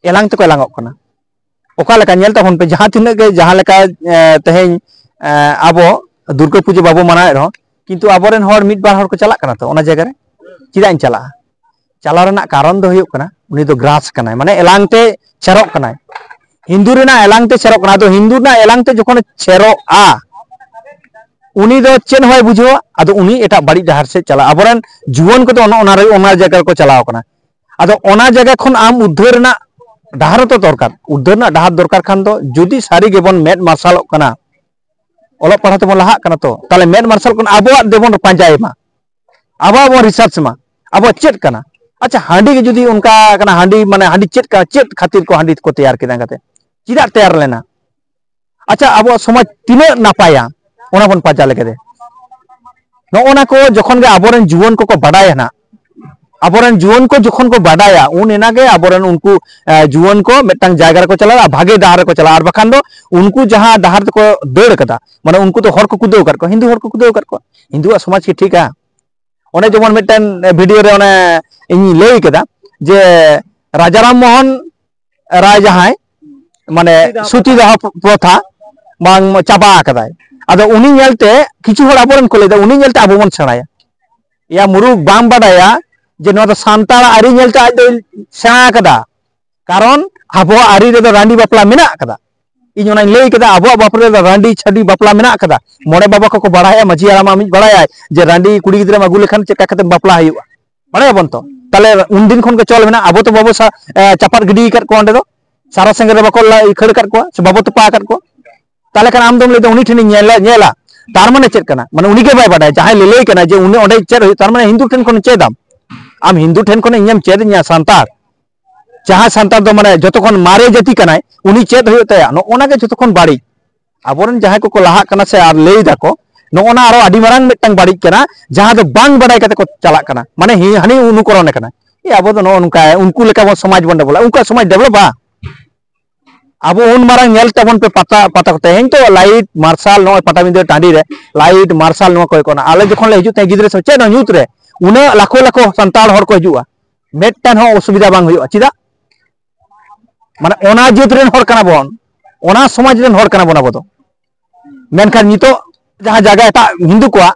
ᱮᱞᱟᱝ ᱛᱮᱠᱚ ᱮᱞᱟᱝᱚᱜ ᱠᱟᱱᱟ᱾ ᱚᱠᱟ ᱞᱮᱠᱟ ᱧᱮᱞ ᱛᱟᱵᱚᱱ ᱯᱮ, ᱡᱟᱦᱟᱸ ᱛᱤᱱᱟᱹᱜ ᱜᱮ, ᱡᱟᱦᱟᱸ ᱞᱮᱠᱟ ᱛᱮᱦᱮᱧ ᱟᱵᱚ ᱫᱩᱨᱜᱟᱹ ᱯᱩᱡᱟᱹ ᱵᱟᱵᱚ ᱢᱟᱱᱟᱣᱮᱫ ᱨᱮᱦᱚᱸ, ᱠᱤᱱᱛᱩ ᱟᱵᱚᱨᱮᱱ ᱦᱚᱲ ᱢᱤᱫ ᱵᱟᱨ ᱦᱚᱲ ᱠᱚ ᱪᱟᱞᱟᱜ ᱠᱟᱱᱟ ᱛᱚ ᱚᱱᱟ ᱡᱟᱭᱜᱟ ᱨᱮ᱾ ᱪᱮᱫᱟᱜ ᱤᱧ ᱪᱟᱞᱟᱜᱼᱟ? ᱪᱟᱞᱟᱣ ᱨᱮᱱᱟᱜ ᱠᱟᱨᱚᱱ ᱫᱚ ᱦᱩᱭᱩᱜ ᱠᱟᱱᱟ, ᱩᱱᱤ ᱫᱚ ᱜᱨᱟᱥ ᱠᱟᱱᱟᱭ, ᱢᱟᱱᱮ ᱮᱞᱟᱝ ᱛᱮ ᱪᱷᱮᱨᱚᱜ ᱠᱟᱱᱟᱭ, ᱦᱤᱱᱫᱩ ᱨᱮᱱᱟᱜ ᱮᱞᱟᱝ ᱛᱮ ᱪᱷᱮᱨᱚᱜ ᱠᱟᱱᱟ᱾ ᱟᱫᱚ ᱦᱤᱱᱫᱩ ᱨᱮᱱᱟᱜ ᱮᱞᱟᱝ ᱛᱮ ᱡᱚᱠᱷᱚᱱᱮ ᱪᱷᱮᱨᱚᱜᱼᱟ, ᱩᱱᱤ ᱫᱚ ᱪᱮᱫ ᱦᱚᱸ ᱵᱟᱭ ᱵᱩᱡᱷᱟᱹᱣᱟ᱾ ᱟᱫᱚ ᱩᱱᱤ ᱮᱴᱟᱜ ᱵᱟᱹᱲᱤᱡ ᱰᱟᱦᱟᱨ ᱥᱮᱫ ᱪᱟᱞᱟᱜᱼᱟ᱾ ᱟᱵᱚᱨᱮᱱ ᱡᱩᱣᱟᱹᱱ ᱠᱚᱫᱚ ᱚᱱᱟ ᱚᱱᱟ ᱨᱮ, ᱚᱱᱟ ᱡᱟᱭᱜᱟ ᱨᱮᱠᱚ ᱪᱟᱞᱟᱣ ᱠᱟᱱᱟ᱾ ᱟᱫᱚ ᱚᱱᱟ ᱡᱟᱭᱜᱟ ᱠᱷᱚᱱ ᱟᱢ ᱩᱫᱽᱫᱷᱟᱹᱨ ᱨᱮᱱᱟᱜ ᱰᱟᱦᱟᱨ ᱦᱚᱸᱛᱚ ᱫᱚᱨᱠᱟᱨ, ᱩᱫᱽᱫᱷᱟᱹᱨ ᱨᱮᱱᱟᱜ ᱰᱟᱦᱟᱨ ᱫᱚᱨᱠᱟᱨ ᱠᱷᱟᱱ ᱫᱚ, ᱡᱩᱫᱤ ᱥᱟᱹᱨᱤ ᱜᱮᱵᱚᱱ ᱢᱮᱫ ᱢᱟᱨᱥᱟᱞᱚᱜ ᱠᱟᱱᱟ, ᱚᱞᱚᱜ ᱯᱟᱲᱦᱟᱣ ᱛᱮᱵᱚᱱ ᱞᱟᱦᱟᱜ ᱠᱟᱱᱟ, ᱛᱚ ᱛᱟᱦᱞᱮ ᱢᱮᱫ ᱢᱟᱨᱥᱟᱞ ᱠᱷᱚᱱ ᱟᱵᱚᱣᱟᱜ ᱫᱮᱵᱚᱱ ᱯᱟᱸᱡᱟᱭ ᱢᱟ, ᱟᱵᱚᱣᱟᱜ ᱵᱚᱱ ᱨᱤᱥᱟᱨᱪ ᱢᱟ, ᱟᱵᱚᱣᱟᱜ ᱪᱮᱫ ᱠᱟᱱᱟ? ᱟᱪᱪᱷᱟ, ᱦᱟᱺᱰᱤ ᱜᱮ ᱡᱩᱫᱤ ᱚᱱᱠᱟ ᱠᱟᱱᱟ, ᱦᱟᱺᱰᱤ ᱢᱟᱱᱮ ᱦᱟᱺᱰᱤ ᱪᱮᱫ ᱠᱟᱱᱟ, ᱪᱮᱫ ᱠᱷᱟᱹᱛᱤᱨ ᱠᱚ ᱦᱟᱺᱰᱤ ᱠᱚ ᱛᱮᱭᱟᱨ ᱠᱮᱫᱟ, ᱮᱱᱠᱟᱛᱮ ᱪᱮᱫᱟᱜ ᱛᱮᱭᱟᱨ ᱞᱮᱱᱟ? ᱟᱪᱪᱷᱟ, ᱟᱵᱚᱣᱟᱜ ᱥᱚᱢᱟᱡᱽ ᱛᱤᱱᱟᱹᱜ ᱱᱟᱯᱟᱭᱟ, ᱚᱱᱟ ᱵᱚᱱ ᱯᱟᱸᱡᱟ ᱞᱮᱜᱮ ᱫᱮ᱾ ᱱᱚᱜᱼᱚ ᱱᱟ ᱠᱚ ᱡᱚᱠᱷᱚᱱ ᱜᱮ ᱟᱵᱚᱨᱮᱱ ᱡᱩᱣᱟᱹᱱ ᱠᱚᱠᱚ ᱵᱟᱰᱟᱭᱟ ᱱᱟᱜ, ᱟᱵᱚᱨᱮᱱ ᱡᱩᱣᱟᱹᱱ ᱠᱚ ᱡᱚᱠᱷᱚᱱ ᱠᱚ ᱵᱟᱰᱟᱭᱟ, ᱩᱱ ᱮᱱᱟᱜᱮ ᱟᱵᱚᱨᱮᱱ ᱩᱱᱠᱩ, ᱮ, ᱡᱩᱣᱟᱹᱱ ᱠᱚ ᱢᱤᱫᱴᱟᱝ ᱡᱟᱭᱜᱟ ᱨᱮᱠᱚ ᱪᱟᱞᱟᱜᱼᱟ, ᱵᱷᱟᱜᱮ ᱰᱟᱦᱟᱨ ᱨᱮᱠᱚ ᱪᱟᱞᱟᱜᱼᱟ᱾ ᱟᱨ ᱵᱟᱠᱷᱟᱱ ᱫᱚ ᱩᱱᱠᱩ ᱡᱟᱦᱟᱸ ᱰᱟᱦᱟᱨ ᱛᱮᱠᱚ ᱫᱟᱹᱲ ᱠᱟᱫᱟ, ᱢᱟᱱᱮ ᱩᱱᱠᱩ ᱫᱚ ᱦᱚᱲ ᱠᱚ ᱠᱩᱫᱟᱹᱣ ᱟᱠᱟᱫ ᱠᱚᱣᱟ, ᱦᱤᱱᱫᱩ ᱦᱚᱲ ᱠᱚ ᱠᱩᱫᱟᱹᱣ ᱟᱠᱟᱫ ᱠᱚᱣᱟ᱾ ᱦᱤᱱᱫᱩᱣᱟᱜ ᱥᱚᱢᱟᱡᱽ ᱠᱤ ᱴᱷᱤᱠᱟ? ᱚᱱᱮ ᱡᱮᱢᱚᱱ ᱢᱤᱫᱴᱮᱱ ᱵᱷᱤᱰᱤᱭᱳ ᱨᱮ ᱚᱱᱮ ᱤᱧᱤᱧ ᱞᱟᱹᱭ ᱠᱮᱫᱟ ᱡᱮ ᱨᱟᱡᱟ ᱨᱟᱢ ᱢᱳᱦᱚᱱ ᱨᱟᱭ ᱡᱟᱦᱟᱸᱭ, ᱢᱟᱱᱮ ᱥᱚᱛᱤ ᱫᱟᱦᱚ ᱯᱨᱚᱛᱷᱟ ᱵᱟᱝ ᱪᱟᱵᱟ ᱟᱠᱟᱫᱟᱭ᱾ ᱟᱫᱚ ᱩᱱᱤ ᱧᱮᱞᱛᱮ ᱠᱤᱪᱷᱩ ᱦᱚᱲ ᱟᱵᱚᱨᱮᱱ ᱠᱚ ᱞᱟᱹᱭᱫᱟ, ᱩᱱᱤ ᱧᱮᱞᱛᱮ ᱟᱵᱚ ᱵᱚᱱ ᱥᱮᱬᱟᱭᱟ᱾ ᱮᱭᱟ ᱢᱩᱨᱩᱠ, ᱵᱟᱢ ᱵᱟᱰᱟᱭᱟ ᱡᱮ ᱱᱚᱣᱟ ᱫᱚ ᱥᱟᱱᱛᱟᱲᱟᱜ ᱟᱹᱨᱤ ᱧᱮᱞᱛᱮ ᱟᱡ ᱫᱚᱭ ᱥᱮᱬᱟ ᱟᱠᱟᱫᱟ᱾ ᱠᱟᱨᱚᱱ ᱟᱵᱚᱣᱟᱜ ᱟᱹᱨᱤ ᱨᱮᱫᱚ ᱨᱟᱺᱰᱤ ᱵᱟᱯᱞᱟ ᱢᱮᱱᱟᱜ ᱟᱠᱟᱫᱟ᱾ ᱤᱧ ᱚᱱᱟᱧ ᱞᱟᱹᱭ ᱠᱮᱫᱟ, ᱟᱵᱚᱣᱟᱜ ᱵᱟᱯᱞᱟ ᱨᱮᱫᱚ ᱨᱟᱺᱰᱤ ᱪᱷᱟᱹᱰᱣᱤ ᱵᱟᱯᱞᱟ ᱢᱮᱱᱟᱜ ᱟᱠᱟᱫᱟ᱾ ᱢᱚᱬᱮ ᱵᱟᱵᱟ ᱠᱚᱠᱚ ᱵᱟᱲᱟᱭᱟ, ᱢᱟᱹᱡᱷᱤ ᱦᱟᱲᱟᱢ ᱟᱢᱤᱡ ᱵᱟᱲᱟᱭᱟᱭ ᱡᱮ ᱨᱟᱺᱰᱤ ᱠᱩᱲᱤ ᱜᱤᱫᱽᱨᱟᱹᱢ ᱟᱹᱜᱩ ᱞᱮᱠᱷᱟᱱ ᱪᱮᱫ ᱞᱮᱠᱟ ᱠᱟᱛᱮ ᱵᱟᱯᱞᱟ ᱦᱩᱭᱩᱜᱼᱟ, ᱵᱟᱲᱟᱭᱟᱵᱚᱱ ᱛᱚ᱾ ᱛᱟᱦᱞᱮ ᱩᱱᱫᱤᱱ ᱠᱷᱚᱱ ᱜᱮ ᱪᱚᱞ ᱢᱮᱱᱟᱜᱼᱟ, ᱟᱵᱚ ᱛᱚ ᱵᱟᱵᱚ ᱥᱟ-, ᱮ, ᱪᱟᱯᱟᱫ ᱜᱤᱰᱤ ᱟᱠᱟᱫ ᱠᱚᱣᱟ ᱚᱸᱰᱮ ᱫᱚ, ᱥᱟᱨᱟ ᱥᱮᱸᱜᱮᱞ ᱨᱮ ᱵᱟᱠᱚ ᱞᱟ-, ᱠᱷᱟᱹᱲ ᱟᱠᱟᱫ ᱠᱚᱣᱟ ᱥᱮ ᱵᱟᱵᱚ ᱛᱚᱯᱟ ᱟᱠᱟᱫ ᱠᱚᱣᱟ᱾ ᱛᱟᱦᱞᱮ ᱠᱷᱟᱱ ᱟᱢ ᱫᱚᱢ ᱞᱟᱹᱭᱫᱟ ᱩᱱᱤ ᱴᱷᱮᱱᱤᱧ ᱧᱮᱞᱟ, ᱧᱮᱞᱟ᱾ ᱛᱟᱨ ᱢᱟᱱᱮ ᱪᱮᱫ ᱠᱟᱱᱟ? ᱢᱟᱱᱮ ᱩᱱᱤ ᱜᱮ ᱵᱟᱭ ᱵᱟᱰᱟᱭᱟ, ᱡᱟᱦᱟᱸᱭ ᱞᱟᱹᱞᱟᱹᱭ ᱠᱟᱱᱟ ᱡᱮ ᱩᱱᱤ ᱚᱸᱰᱮ ᱪᱮᱫ ᱦᱩᱭᱩᱜ, ᱛᱟᱨ ᱢᱟᱱᱮ ᱦᱤᱱᱫᱩ ᱴᱷᱮᱱ ᱠᱷᱚᱱ ᱪᱮᱫ ᱟᱢ᱾ ᱟᱢ ᱦᱤᱱᱫᱩ ᱴᱷᱮᱱ ᱠᱷᱚᱱ ᱤᱧᱮᱢ ᱪᱮᱫ ᱤᱧᱟ ᱥᱟᱱᱛᱟᱲ, ᱡᱟᱦᱟᱸᱭ ᱥᱟᱱᱛᱟᱲ ᱫᱚ ᱢᱟᱱᱮ ᱡᱚᱛᱚ ᱠᱷᱚᱱ ᱢᱟᱨᱮ ᱡᱟᱹᱛᱤ ᱠᱟᱱᱟᱭ, ᱩᱱᱤ ᱪᱮᱫ ᱦᱩᱭᱩᱜ ᱛᱟᱭᱟ? ᱱᱚᱜᱼᱚ ᱱᱟ ᱜᱮ ᱡᱚᱛᱚ ᱠᱷᱚᱱ ᱵᱟᱹᱲᱤᱡ᱾ ᱟᱵᱚᱨᱮᱱ ᱡᱟᱦᱟᱸᱭ ᱠᱚᱠᱚ ᱞᱟᱦᱟᱜ ᱠᱟᱱᱟ ᱥᱮ ᱟᱨ ᱞᱟᱹᱭ ᱫᱟᱠᱚ, ᱱᱚᱜᱼᱚ ᱱᱟ ᱟᱨᱚ ᱟᱹᱰᱤ ᱢᱟᱨᱟᱝ ᱢᱤᱫᱴᱟᱝ ᱵᱟᱹᱲᱤᱡ ᱠᱟᱱᱟ, ᱡᱟᱦᱟᱸ ᱫᱚ ᱵᱟᱝ ᱵᱟᱰᱟᱭ ᱠᱟᱛᱮ ᱠᱚ ᱪᱟᱞᱟᱜ ᱠᱟᱱᱟ, ᱢᱟᱱᱮ ᱦᱤ-, ᱦᱟᱹᱱᱤ ᱚᱱᱩᱠᱚᱨᱚᱱᱮ ᱠᱟᱱᱟ᱾ ᱮ, ᱟᱵᱚ ᱫᱚ ᱱᱚᱜᱼᱚ ᱱᱚᱝᱠᱟ, ᱩᱱᱠᱩ ᱞᱮᱠᱟ ᱵᱚᱱ ᱥᱚᱢᱟᱡᱽ ᱵᱚᱱ ᱰᱮᱵᱷᱞᱚᱯᱟ, ᱩᱱᱠᱩᱣᱟᱜ ᱥᱚᱢᱟᱡᱽ ᱰᱮᱵᱷᱞᱚᱯᱟ? ᱟᱵᱚ ᱩᱱ ᱢᱟᱨᱟᱝ ᱧᱮᱞ ᱛᱟᱵᱚᱱ ᱯᱮ ᱯᱟᱛᱟ, ᱯᱟᱛᱟ ᱠᱚ, ᱛᱮᱦᱮᱧ ᱛᱚ ᱞᱟᱭᱤᱴ ᱢᱟᱨᱥᱟᱞ, ᱱᱚᱜᱼᱚᱭ ᱯᱟᱴᱟᱵᱤᱸᱫᱟᱹ ᱴᱟᱺᱰᱤ ᱨᱮ ᱞᱟᱭᱤᱴ ᱢᱟᱨᱥᱟᱞ ᱱᱚᱣᱟ ᱠᱚ ᱠᱚᱱᱟ᱾ ᱟᱞᱮ ᱡᱚᱠᱷᱚᱱ ᱞᱮ ᱦᱤᱡᱩᱜ ᱛᱟᱦᱮᱸ ᱜᱤᱫᱽᱨᱟᱹ ᱥᱚᱢᱚᱭ, ᱪᱮᱫ ᱦᱚᱸ ᱧᱩᱛ ᱨᱮ ᱩᱱᱟᱹᱜ ᱞᱟᱠᱷᱚ ᱞᱟᱠᱷᱚ ᱥᱟᱱᱛᱟᱲ ᱦᱚᱲ ᱠᱚ ᱦᱤᱡᱩᱜᱼᱟ, ᱢᱤᱫᱴᱟᱝ ᱦᱚᱸ ᱚᱥᱩᱵᱤᱫᱷᱟ ᱵᱟᱝ ᱦᱩᱭᱩᱜᱼᱟ᱾ ᱪᱮᱫᱟᱜ? ᱢᱟᱱᱮ ᱚᱱᱟ ᱡᱟᱹᱛ ᱨᱮᱱ ᱦᱚᱲ ᱠᱟᱱᱟ ᱵᱚᱱ, ᱚᱱᱟ ᱥᱚᱢᱟᱡᱽ ᱨᱮᱱ ᱦᱚᱲ ᱠᱟᱱᱟ ᱵᱚᱱ ᱟᱵᱚ ᱫᱚ᱾ ᱢᱮᱱᱠᱷᱟᱱ ᱱᱤᱛᱚᱜ ᱡᱟᱦᱟᱸ ᱡᱟᱭᱜᱟ ᱮᱴᱟᱜ ᱦᱤᱱᱫᱩ ᱠᱚᱣᱟᱜ,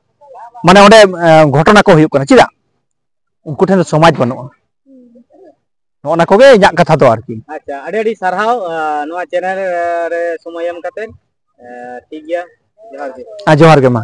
ᱢᱟᱱᱮ ᱚᱸᱰᱮ, ᱮ, ᱜᱷᱚᱴᱚᱱᱟ ᱠᱚ ᱦᱩᱭᱩᱜ ᱠᱟᱱᱟ, ᱪᱮᱫᱟᱜ? ᱩᱱᱠᱩ ᱴᱷᱮᱱ ᱫᱚ ᱥᱚᱢᱟᱡᱽ ᱵᱟᱹᱱᱩᱜᱼᱟ᱾ ᱱᱚᱜᱼᱚ ᱱᱟ ᱠᱚᱜᱮ ᱤᱧᱟᱹᱜ ᱠᱟᱛᱷᱟ ᱫᱚ ᱟᱨᱠᱤ᱾ ᱟᱪᱪᱷᱟ, ᱟᱹᱰᱤ ᱟᱹᱰᱤ ᱥᱟᱨᱦᱟᱣ, ᱟ, ᱱᱚᱣᱟ ᱪᱮᱱᱮᱞ ᱨᱮ ᱥᱚᱢᱚᱭ ᱮᱢ ᱠᱟᱛᱮ᱾ ᱟ, ᱴᱷᱤᱠ ᱜᱮᱭᱟ, ᱡᱚᱦᱟᱨ ᱜᱮ᱾ ᱦᱮᱸ, ᱡᱚᱦᱟᱨ ᱜᱮ ᱢᱟ᱾